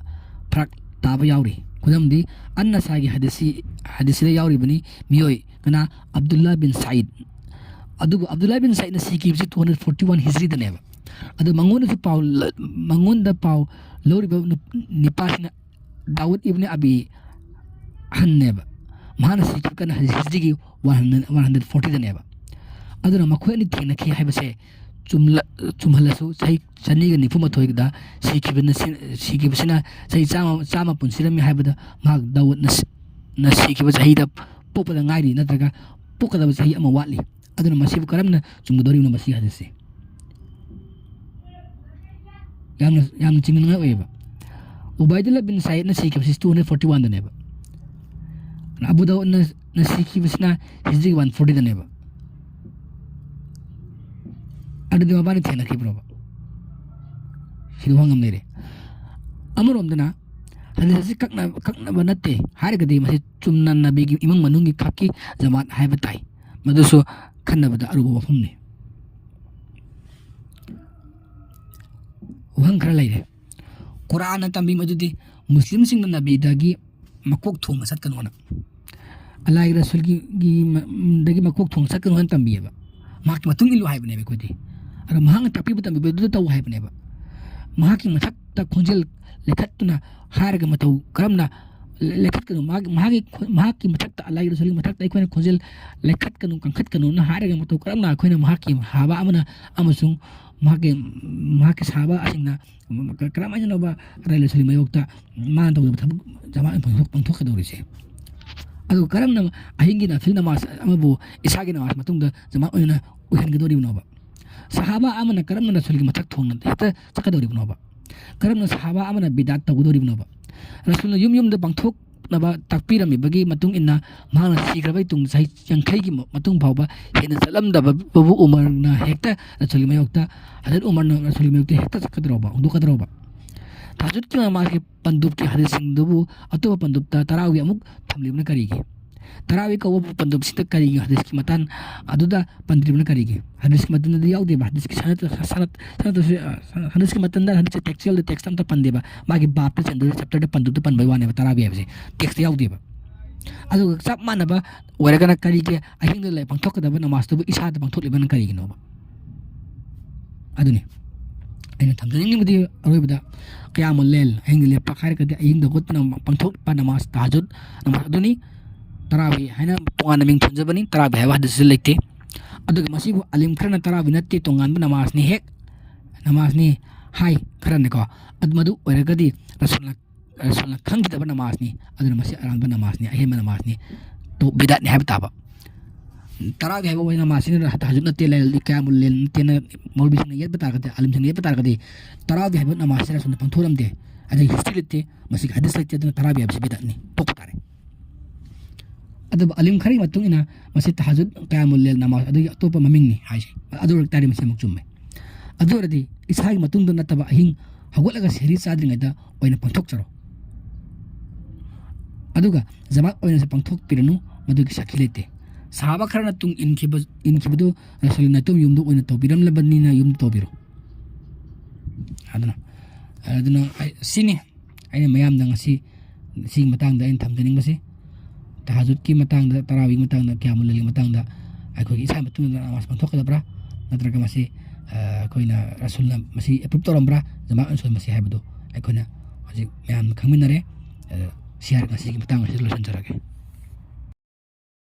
ꯐꯔꯛ ꯇꯥꯕ ꯌꯥꯎꯔꯤ꯫ ꯈꯨꯗꯝꯗꯤ, ꯑꯟ ꯅꯁꯥꯒꯤ ꯍꯗꯤꯁꯁꯤ, ꯍꯗꯤꯁꯁꯤꯗ ꯌꯥꯎꯔꯤꯕꯅꯤ, ꯃꯤꯑꯣꯏ ꯀꯅꯥ? ꯑꯕꯗꯨꯜꯂꯥ ꯕꯤꯟ ꯁꯥꯏꯗ꯫ ꯑꯗꯨꯕꯨ ꯑꯕꯗꯨꯜꯂꯥ ꯕꯤꯟ ꯁꯥꯏꯗꯅ ꯁꯤꯈꯤꯕꯁꯤ ꯇꯨ ꯍꯟꯗ꯭ꯔꯦꯠ ꯐꯣꯔꯇꯤ ꯋꯥꯟ ꯍꯤꯖ꯭ꯔꯤꯗꯅꯦꯕ꯫ ꯑꯗꯨ ꯃꯉꯣꯟꯗꯁꯨ ꯄꯥꯎ ꯂ-, ꯃꯉꯣꯟꯗ ꯄꯥꯎ ꯂꯧꯔꯤꯕ ꯅꯨꯞ-, ꯅꯤꯄꯥꯁꯤꯅ ꯗꯥꯎꯗ ꯏꯕꯅꯤ ꯑꯕꯤ ꯍꯟꯅꯦꯕ꯫ ꯃꯍꯥꯛꯅ ꯁꯤꯈꯤꯕ ꯀꯅ ꯍꯤꯖ꯭ꯔꯤꯒꯤ ꯋꯥꯟ ꯍꯟꯗ꯭ꯔꯦꯠ, ꯋꯥꯟ ꯍꯟꯗ꯭ꯔꯦꯠ ꯐꯣꯔꯇꯤꯗꯅꯦꯕ꯫ ꯑꯗꯨꯅ ꯃꯈꯣꯏ ꯑꯅꯤ ꯊꯦꯡꯅꯈꯤ ꯍꯥꯏꯕꯁꯦ ꯆꯨꯝꯂ-, ꯆꯨꯝꯍꯜꯂꯁꯨ ꯆꯍꯤ ꯆꯅꯤꯒ ꯅꯤꯐꯨ ꯃꯥꯊꯣꯏꯗ ꯁꯤꯈꯤꯕꯅ ꯁꯤ-, ꯁꯤꯈꯤꯕꯁꯤꯅ ꯆꯍꯤ ꯆꯥꯝꯃ, ꯆꯥꯝꯃ ꯄꯨꯟꯁꯤꯔꯝꯃꯤ ꯍꯥꯏꯕꯗ ꯃꯍꯥꯛ ꯗꯥꯎꯗꯅ ꯁꯤ-, ꯅ ꯁꯤꯈꯤꯕ ꯆꯍꯤꯗ ꯄꯣꯛꯄꯗ ꯉꯥꯏꯔꯤ ꯅꯠꯇ꯭ꯔꯒ ꯄꯣꯛꯀꯗꯕ ꯆꯍꯤ ꯑꯃ ꯋꯥꯠꯂꯤ꯫ ꯑꯗꯨꯅ ꯃꯁꯤꯕꯨ ꯀꯔꯝꯅ ꯆꯨꯝꯒꯗꯧꯔꯤꯕꯅꯣ ꯃꯁꯤꯒꯤ ꯍꯗꯤꯁꯁꯦ? ꯌꯥꯝꯅ, ꯌꯥꯝꯅ ꯆꯤꯡꯅꯅꯤꯡꯉꯥꯏ ꯑꯣꯏꯌꯦꯕ꯫ ꯎꯕꯥꯏꯗꯨꯜꯂꯥ ꯕꯤꯟ ꯁꯥꯏꯗꯅ ꯁꯤꯈꯤꯕꯁꯤ ꯇꯨ ꯍꯟꯗ꯭ꯔꯦꯠ ꯐꯣꯔꯇꯤ ꯋꯥꯟꯗꯅꯦꯕ꯫ ꯑꯕꯨ ꯗꯥꯎꯗꯅ, ꯅ ꯁꯤꯈꯤꯕꯁꯤꯅ ꯍꯤꯖ꯭ꯔꯤꯒꯤ ꯋꯥꯟ ꯐꯣꯔꯇꯤꯗꯅꯦꯕ꯫ ꯑꯗꯨꯗꯤ ꯃꯕꯥꯅꯤ ꯊꯦꯡꯅꯈꯤꯕ꯭ꯔꯣꯕ? ꯁꯤꯗ ꯋꯥꯍꯪ ꯑꯃ ꯂꯩꯔꯦ꯫ ꯑꯃꯔꯣꯝꯗꯅ ꯍꯗꯤꯁ ꯑꯁꯤ ꯀꯛꯅ-, ꯀꯛꯅꯕ ꯅꯠꯇꯦ ꯍꯥꯏꯔꯒꯗꯤ ꯃꯁꯤ ꯆꯨꯝꯅ ꯅꯕꯤꯒꯤ ꯏꯃꯨꯡ ꯃꯅꯨꯡꯒꯤ ꯈꯛꯀꯤ ꯖꯃꯥꯠ ꯍꯥꯏꯕ ꯇꯥꯏ꯫ ꯃꯗꯨꯁꯨ ꯈꯟꯅꯕꯗ ꯑꯔꯨꯕ ꯋꯥꯐꯝꯅꯤ꯫ ꯋꯥꯍꯪ ꯈꯔ ꯂꯩꯔꯦ꯫ ꯀꯨꯔꯥꯟꯅ ꯇꯝꯕꯤ ꯃꯗꯨꯗꯤ ꯃꯨꯁꯂꯤꯝꯁꯤꯡꯅ ꯅꯕꯤꯗꯒꯤ ꯃꯀꯣꯛ ꯊꯣꯡꯅ ꯆꯠꯀꯅꯣꯅ꯫ ꯑꯜꯂꯥꯍꯒꯤ ꯔꯁꯨꯜꯒꯤ, ꯒꯤ ꯃ-, ꯗꯒꯤ ꯃꯀꯣꯛ ꯊꯣꯡꯅ ꯆꯠꯀꯅꯣꯅ ꯇꯝꯕꯤꯌꯦꯕ꯫ ꯃꯍꯥꯛꯀꯤ ꯃꯇꯨꯡ ꯏꯜꯂꯨ ꯍꯥꯏꯕꯅꯦꯕ ꯑꯩꯈꯣꯏꯗꯤ꯫ ꯑꯗꯣ ꯃꯍꯥꯛꯅ ꯇꯥꯛꯄꯤꯕ ꯇꯝꯕꯤꯕꯗꯨꯗ ꯇꯧ ꯍꯥꯏꯕꯅꯦꯕ꯫ ꯃꯍꯥꯛꯀꯤ ꯃꯊꯛꯇ ꯈꯣꯟꯖꯦꯜ ꯂꯩꯈꯠꯇꯨꯅ ꯍꯥꯏꯔꯒ ꯃꯇꯧ ꯀꯔꯝꯅ ꯂꯩꯈꯠꯀꯅꯨ? ꯃꯍꯥꯛ, ꯃꯍꯥꯛꯀꯤ ꯈꯣ-, ꯃꯍꯥꯛꯀꯤ ꯃꯊꯛꯇ, ꯑꯜꯂꯥꯍꯒꯤ ꯔꯁꯨꯜꯒꯤ ꯃꯊꯛꯇ ꯑꯩꯈꯣꯏꯅ ꯈꯣꯟꯖꯦꯜ ꯂꯩꯈꯠꯀꯅꯨ, ꯀꯟꯈꯠꯀꯅꯨꯅ ꯍꯥꯏꯔꯒ ꯃꯇꯧ ꯀꯔꯝꯅ ꯑꯩꯈꯣꯏꯅ ꯃꯍꯥꯛꯀꯤ ꯁꯍꯥꯕꯥ ꯑꯃꯅ ꯑꯃꯁꯨꯡ ꯃꯍꯥꯛꯀꯤ, ꯃꯍꯥꯛꯀꯤ ꯁꯍꯥꯕꯥꯁꯤꯡꯅ ꯀꯔꯝꯍꯥꯏꯅꯅꯣꯕ ꯑꯜꯂꯥꯍꯒꯤ ꯔꯁꯨꯜꯒꯤ ꯃꯥꯌꯣꯛꯇ ꯃꯥꯅ ꯇꯧꯗꯕ ꯊꯕꯛ ꯖꯃꯥꯠ ꯑꯣꯏꯅ ꯄꯥꯡꯊꯣꯛ-, ꯄꯥꯡꯊꯣꯛꯀꯗꯧꯔꯤꯁꯦ? ꯑꯗꯨꯒ ꯀꯔꯝꯅ ꯑꯍꯤꯡꯒꯤ ꯅꯐꯤꯜ ꯅꯃꯥꯖ ꯑꯃꯕꯨ ꯏꯁꯥꯒꯤ ꯅꯃꯥꯖ ꯃꯇꯨꯡꯗ ꯖꯃꯥꯠ ꯑꯣꯏꯅ ꯑꯣꯏꯍꯟꯒꯗꯧꯔꯤꯕꯅꯣꯕ? ꯁꯍꯥꯕꯥ ꯑꯃꯅ ꯀꯔꯝꯅ ꯔꯁꯨꯜꯒꯤ ꯃꯊꯛ ꯊꯣꯡꯅ ꯍꯦꯛꯇ ꯆꯠꯀꯗꯧꯔꯤꯕꯅꯣꯕ? ꯀꯔꯝꯅ ꯁꯍꯥꯕꯥ ꯑꯃꯅ ꯕꯤꯗꯥꯠ ꯇꯧꯒꯗꯧꯔꯤꯕꯅꯣꯕ? ꯔꯁꯨꯜꯅ ꯌꯨꯝ ꯌꯨꯝꯗ ꯄꯥꯡꯊꯣꯛꯅꯕ ꯇꯥꯛꯄꯤꯔꯝꯃꯤꯕꯒꯤ ꯃꯇꯨꯡ ꯏꯟꯅ, ꯃꯍꯥꯛꯅ ꯁꯤꯈ꯭ꯔꯕ ꯇꯨꯡ ꯆꯍꯤ ꯌꯥꯡꯈꯩꯒꯤ ꯃꯇꯨꯡ ꯐꯥꯎꯕ ꯍꯦꯟꯅ ꯆꯠꯂꯝꯗꯕꯕꯨ ꯎꯃꯔꯅ ꯍꯦꯛꯇ ꯔꯁꯨꯜꯒꯤ ꯃꯥꯌꯣꯛꯇ, ꯍꯖꯔꯠ ꯎꯃꯔꯅ ꯔꯁꯨꯜꯒꯤ ꯃꯥꯌꯣꯛꯇ ꯍꯦꯛꯇ ꯆꯠꯀꯗꯧꯔꯕ, ꯍꯣꯡꯗꯣꯛꯀꯗꯧꯔꯕ? ꯇꯍꯖꯨꯗꯀꯤ ꯅꯃꯥꯖꯀꯤ ꯄꯟꯗꯨꯞꯀꯤ ꯍꯗꯤꯁꯁꯤꯡꯗꯨꯕꯨ ꯑꯇꯣꯞꯄ ꯄꯟꯗꯨꯞꯇ ꯇꯔꯥꯋꯤ ꯑꯃꯨꯛ ꯊꯝꯂꯤꯕꯅ ꯀꯔꯤꯒꯤ? ꯇꯔꯥꯋꯤ ꯀꯧꯕ ꯄꯟꯗꯨꯞꯁꯤꯗ ꯀꯔꯤꯒꯤ ꯍꯗꯤꯁꯀꯤ ꯃꯇꯥꯡ ꯑꯗꯨꯗ ꯄꯟꯗ꯭ꯔꯤꯕꯅ ꯀꯔꯤꯒꯤ? ꯍꯗꯤꯁꯀꯤ ꯃꯇꯝꯗꯗꯤ ꯌꯥꯎꯗꯦꯕ꯫ ꯍꯗꯤꯁꯀꯤ ꯁꯅꯠ, ꯁꯅꯠ, ꯁꯅꯠ ꯑꯁꯤ, ꯑ, ꯍꯗꯤꯁꯀꯤ ꯃꯇꯝꯗ ꯍꯗꯤꯁꯀꯤ ꯇꯦꯛꯁꯇꯨꯋꯦꯜꯗ ꯇꯦꯛꯁꯇ ꯑꯝꯇ ꯄꯟꯗꯦꯕ꯫ ꯃꯥꯒꯤ ꯕꯥꯞꯇ ꯆꯟꯗꯣꯏ ꯆꯦꯞꯇꯔꯗ ꯄꯟꯗꯨꯞꯇ ꯄꯟꯕꯩ ꯋꯥꯅꯦꯕ ꯇꯔꯥꯋꯤ ꯍꯥꯏꯕꯁꯦ꯫ ꯇꯦꯛꯁꯇ ꯌꯥꯎꯗꯦꯕ꯫ ꯑꯗꯨꯒ ꯆꯞ ꯃꯥꯟꯅꯕ ꯑꯣꯏꯔꯒꯅ ꯀꯔꯤꯒꯤ ꯑꯍꯤꯡꯗ ꯂꯩ ꯄꯥꯡꯊꯣꯛꯀꯗꯕ ꯅꯃꯥꯖꯇꯨꯕꯨ ꯏꯁꯥꯗ ꯄꯥꯡꯊꯣꯛꯂꯤꯕꯅ ꯀꯔꯤꯒꯤꯅꯣꯕ? ꯑꯗꯨꯅꯤ ꯑꯩꯅ ꯊꯝꯖꯅꯤꯡꯉꯤꯕꯗꯤ ꯑꯔꯣꯏꯕꯗ ꯀꯌꯥꯃꯨꯜ ꯂꯦꯜ, ꯑꯍꯤꯡꯗ ꯂꯦꯞꯄ ꯍꯥꯏꯔꯒꯗꯤ ꯑꯍꯤꯡꯗ ꯍꯧꯒꯠꯇꯨꯅ ꯄꯥꯡꯊꯣꯛꯄ ꯅꯃꯥꯖ, ꯇꯍꯖꯨꯗ ꯅꯃꯥꯖ ꯑꯗꯨꯅꯤ꯫ ꯇꯔꯥꯋꯤ ꯍꯥꯏꯅ ꯇꯣꯉꯥꯟꯅ ꯃꯤꯡ ꯊꯣꯟꯖꯕꯅꯤ, ꯇꯔꯥꯋꯤ ꯍꯥꯏꯕ ꯍꯗꯤꯁꯁꯨ ꯂꯩꯇꯦ꯫ ꯑꯗꯨꯒ ꯃꯁꯤꯕꯨ ꯑꯂꯤꯝ ꯈꯔꯅ ꯇꯔꯥꯋꯤ ꯅꯠꯇꯦ, ꯇꯣꯉꯥꯟꯕ ꯅꯃꯥꯖꯅꯤ, ꯍꯦꯛ ꯅꯃꯥꯖꯅꯤ ꯍꯥꯏ ꯈꯔꯅꯀꯣ꯫ ꯑꯗꯨ, ꯃꯗꯨ ꯑꯣꯏꯔꯒꯗꯤ ꯔꯁꯨꯜꯅ, ꯔꯁꯨꯜꯅ ꯈꯪꯈꯤꯗꯕ ꯅꯃꯥꯖꯅꯤ, ꯑꯗꯨꯅ ꯃꯁꯤ ꯑꯔꯥꯟꯕ ꯅꯃꯥꯖꯅꯤ, ꯑꯍꯦꯟꯕ ꯅꯃꯥꯖꯅꯤ, ꯇꯣ-, ꯕꯤꯗꯥꯠꯅꯤ ꯍꯥꯏꯕ ꯇꯥꯕ꯫ ꯇꯔꯥꯋꯤ ꯍꯥꯏꯕ ꯑꯣꯏꯅ ꯅꯃꯥꯖꯁꯤꯅ ꯇꯍꯖꯨꯗ ꯅꯠꯇꯦ, ꯂꯩ-, ꯀꯌꯥꯃꯨꯜ ꯂꯦꯜ ꯅꯠꯇꯦꯅ ꯃꯧꯂꯕꯤꯁꯤꯡꯅ ꯌꯦꯠꯄ ꯇꯥꯔꯒꯗꯤ, ꯑꯂꯤꯝꯁꯤꯡꯅ ꯌꯦꯠꯄ ꯇꯥꯔꯒꯗꯤ, ꯇꯔꯥꯋꯤ ꯍꯥꯏꯕ ꯅꯃꯥꯖꯁꯤ ꯔꯁꯨꯜꯅ ꯄꯥꯡꯊꯣꯛꯂꯝꯗꯦ, ꯑꯗꯒꯤ ꯍꯤꯁꯇ꯭ꯔꯤ ꯂꯩꯇꯦ, ꯃꯁꯤꯒꯤ ꯍꯗꯤꯁ ꯂꯩꯇꯦ, ꯑꯗꯨꯅ ꯇꯔꯥꯋꯤ ꯍꯥꯏꯕꯁꯤ ꯕꯤꯗꯥꯠꯅꯤ, ꯇꯣꯛꯄ ꯇꯥꯔꯦ꯫ ꯑꯗꯨꯕꯨ ꯑꯂꯤꯝ ꯈꯔꯒꯤ ꯃꯇꯨꯡ ꯏꯟꯅ ꯃꯁꯤ ꯇꯍꯖꯨꯗ, ꯀꯌꯥꯃꯨꯜ ꯂꯦꯜ, ꯅꯃꯥꯖ ꯑꯗꯨꯒꯤ ꯑꯇꯣꯞꯄ ꯃꯃꯤꯡꯅꯤ ꯍꯥꯏꯁꯦ꯫ ꯑꯗꯨ ꯑꯣꯏꯔ ꯇꯥꯔꯗꯤ ꯃꯁꯤ ꯑꯃꯨꯛ ꯆꯨꯝꯃꯦ꯫ ꯑꯗꯨ ꯑꯣꯏꯔꯗꯤ ꯏꯁꯥꯒꯤ ꯃꯇꯨꯡꯗ ꯅꯠꯇꯕ ꯑꯍꯤꯡ ꯍꯧꯒꯠꯂꯒ ꯁꯦꯍꯔꯤ ꯆꯥꯗ꯭ꯔꯤꯉꯩꯗ ꯑꯣꯏꯅ ꯄꯥꯡꯊꯣꯛꯆꯔꯣ꯫ ꯑꯗꯨꯒ ꯖꯃꯥꯠ ꯑꯣꯏꯅꯁꯨ ꯄꯥꯡꯊꯣꯛꯄꯤꯔꯅꯨ, ꯃꯗꯨꯒꯤ ꯁꯥꯈꯤ ꯂꯩꯇꯦ꯫ ꯁꯍꯥꯕꯥ ꯈꯔꯅ ꯇꯨꯡ ꯏꯟꯈꯤꯕ, ꯏꯟꯈꯤꯕꯗꯨ ꯔꯁꯨꯜ ꯅꯥꯏꯇꯣꯝ ꯌꯨꯝꯗ ꯑꯣꯏꯅ ꯇꯧꯕꯤꯔꯝꯂꯕꯅꯤꯅ ꯌꯨꯝꯗ ꯇꯧꯕꯤꯔꯣ꯫ ꯑꯗꯨꯅ, ꯑꯗꯨꯅ ꯑꯩ, ꯁꯤꯅꯤ ꯑꯩꯅ ꯃꯌꯥꯝꯗ ꯉꯁꯤ ꯁꯤꯒꯤ ꯃꯇꯥꯡꯗ ꯑꯩꯅ ꯊꯝꯖꯅꯤꯡꯕꯁꯤ꯫ ꯇꯍꯖꯨꯗꯀꯤ ꯃꯇꯥꯡꯗ, ꯇꯔꯥꯋꯤꯒꯤ ꯃꯇꯥꯡꯗ, ꯀꯤꯌꯥꯃꯨꯜ ꯂꯩꯜꯒꯤ ꯃꯇꯥꯡꯗ ꯑꯩꯈꯣꯏꯒꯤ ꯏꯁꯥ ꯃꯇꯨꯡꯗ ꯅꯃꯥꯖ ꯄꯥꯡꯊꯣꯛꯀꯗꯕ꯭ꯔꯥ? ꯅꯠꯇ꯭ꯔꯒ ꯃꯁꯤ, ꯑ, ꯑꯩꯈꯣꯏꯅ ꯔꯁꯨꯜꯅ ꯃꯁꯤ ꯑꯦꯄ꯭ꯔꯨꯞ ꯇꯧꯔꯝꯕ꯭ꯔꯥ? ꯖꯃꯥꯠ ꯑꯣꯏꯅ ꯁꯣꯏ ꯃꯁꯤ ꯍꯥꯏꯕꯗꯨ ꯑꯩꯈꯣꯏꯅ ꯍꯧꯖꯤꯛ ꯃꯌꯥꯝꯅ ꯈꯪꯃꯤꯟꯅꯔꯦ꯫ ꯑ, ꯁꯤ ꯍꯥꯏꯔꯒ ꯉꯁꯤꯒꯤ ꯃꯇꯥꯡ ꯑꯁꯤꯗ ꯂꯣꯏꯁꯤꯟꯖꯔꯒꯦ꯫